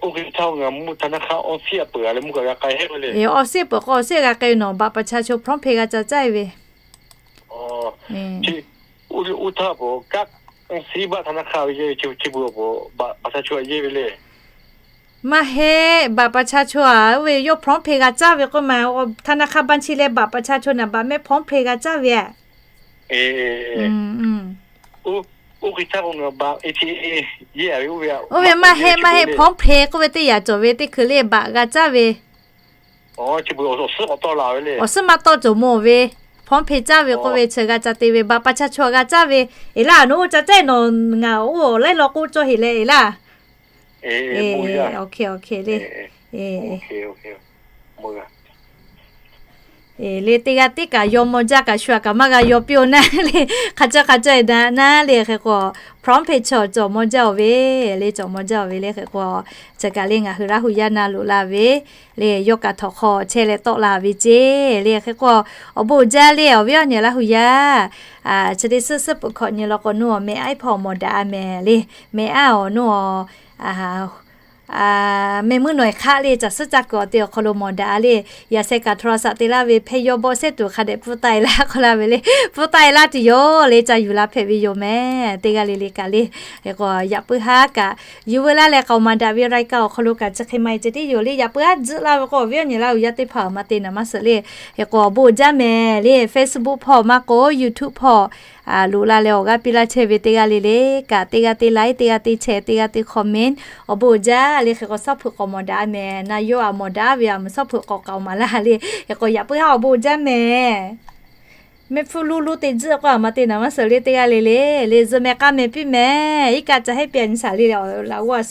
hk'e htaˇ ngaˬ mvuhˇ ธนาคาร awˬ shiˉ a peuˬ a leh mvuhˇ kaꞈ g'a k'ai heˆ ve le. Awˬ shiˉ a peuˬ k'o awˬ shiˉ g'a k'ai ve nawˬ baꞈ pa cha chaw PromptPay g'a ca caˇ ve. Oˇ htaˇ k'o kaꞈ awˬ shiˉ baˆ ธนาคาร ve yehˇ ve chi beuꞈ awˬ pon baꞈ pa cha chaw yehˇ ve le. Maˇ heˆ, baꞈ pa cha chaw a oˇ ve yawˇ PromptPay g'a caˇ ve k'oˆ ma, ธนาคาร banˇ chi leh baꞈ pa cha chaw naˍ baꞈ mehˆ PromptPay g'a caˇ ve a. Oˇ hk'e htaˇ k'o ngaˬ baꞈ a yehˇ a ve oˇ ve maˇ heˆ, maˇ heˆ, PromptPay k'oˆ ve teˇ yanˇ cawˬ ve teˇ hkui le baꞈ g'a caˇ ve. Awˬ suhˉ maˇ tawˆ cawˬ mawˬ ve, PromptPay caˇ ve k'oˆ ve chi g'a ca te ve, baꞈ pa cha chaw g'a caˇ ve. Eˬ laˇ, nawˬ oˇ ca caˇ nawˬ ngaˬ oˇ laiˉ law k'oˆ cawˇ heꞈ leh eˬ laˇ. Awˬ hk'e awˬ hk'e le. Le teˇ g'aˇ tiˉ kaꞈ yaw maw jaˇ kaꞈ shu a kaꞈ maˇ g'a yaw piˇ-oˬ naˉ le. Hk'a caw hk'a caw eˬ daꞈ naˉ le hk'e k'o, PromptPay chaw cawˬ maw jaˇ-oˬ ve, le cawˬ maw jaˇ-oˬ ve le hk'e k'o, chi kaꞈ le ngaˬ hui Laˇ hu yaˇ na loꞈ la ve le, yawˇ kaꞈ htawnˍ hk'aw chehˇ leh tawˆ la ve ceˇ le hk'e k'o, awˬ bon jaˇ le awˬ viˉ awˬ nyi Laˇ hu yaˇ. Chi teˇ suhˉ suhˉ peuˬ hkawꞈ nyi law k'o, nawˬ mehˬ aˉ hpawˇ mawˬ daꞈ a mehˬ le, mehˬ aˉ awˬ nawˬ mehˬ meuˇ nawˬ eˬ hk'aˆ le caˬ suhˉ caˇ kuiˬ awˬ te awˬ hk'aw lo mawˬ daꞈ a le. Yaꞈ sheh kaꞈ โทรศัพท์ te laˇ ve hpehˇ yawˇ bawˆ sehˉ tuˬ hk'a dehꞈ pfuhˇ taˆ e laˇ k'oˆ laˇ ve le, pfuhˇ taˆ e laˇ tuˬ yoˬ le, ca yuˬ la hpehꞈ ve yoˬ mehˬ. Teˇ g'aˇ le le kaꞈ le, hk'e k'o yaꞈ puiˉ haˉ kaꞈ yuˬ veu laˇ leh k'aoˍ maˍ daꞈ ve รายการ awˬ hk'aw lo kaꞈ chi hk'e ma e ceh tiˉ yoˬ le. Yaꞈ puiˉ haˉ tzuhˆ laˇ ve k'o awˬ viˉ awˬ nyi Laˇ hu yaˇ teˇ hpaˍ maˇ te naˍ maˇ suhˍ le. Hk'e k'o awˬ bon jaˇ mehˬ le, Facebook hpawˇ maˇ k'o YouTube hpawˇ loꞈ la leh awˬ g'aˇ piˇ laˇ chehˇ ve teˇ g'aˇ le le kaꞈ, teˇ g'aˇ teˇ like, teˇ g'aˇ teˇ share, teˇ g'aˇ teˇ comment, awˬ bon jaˇ le. Hk'e k'o suhˉ hpeuꞈ k'awꞈ mawˬ daꞈ a mehˬ, na yawˇ a mawˬ daꞈ ve a meuˬ suhˉ hpeuꞈ k'awꞈ k'aoˍ maˍ laˇ le. Hk'e k'o yaꞈ puiˉ haˉ awˬ bon jaˇ mehˬ. Mehˆ hpfuhˇ luˇ luˇ te tzuhˆ k'o a ma te naˍ maˇ suhˍ le teˇ g'aˇ le le, le zuhꞈ mehˬ k'a mehˬ piˇ mehˬ. Iˉ kaˆ ca hehˉ piˇ a nyi shaˍ le, la g'oˇ a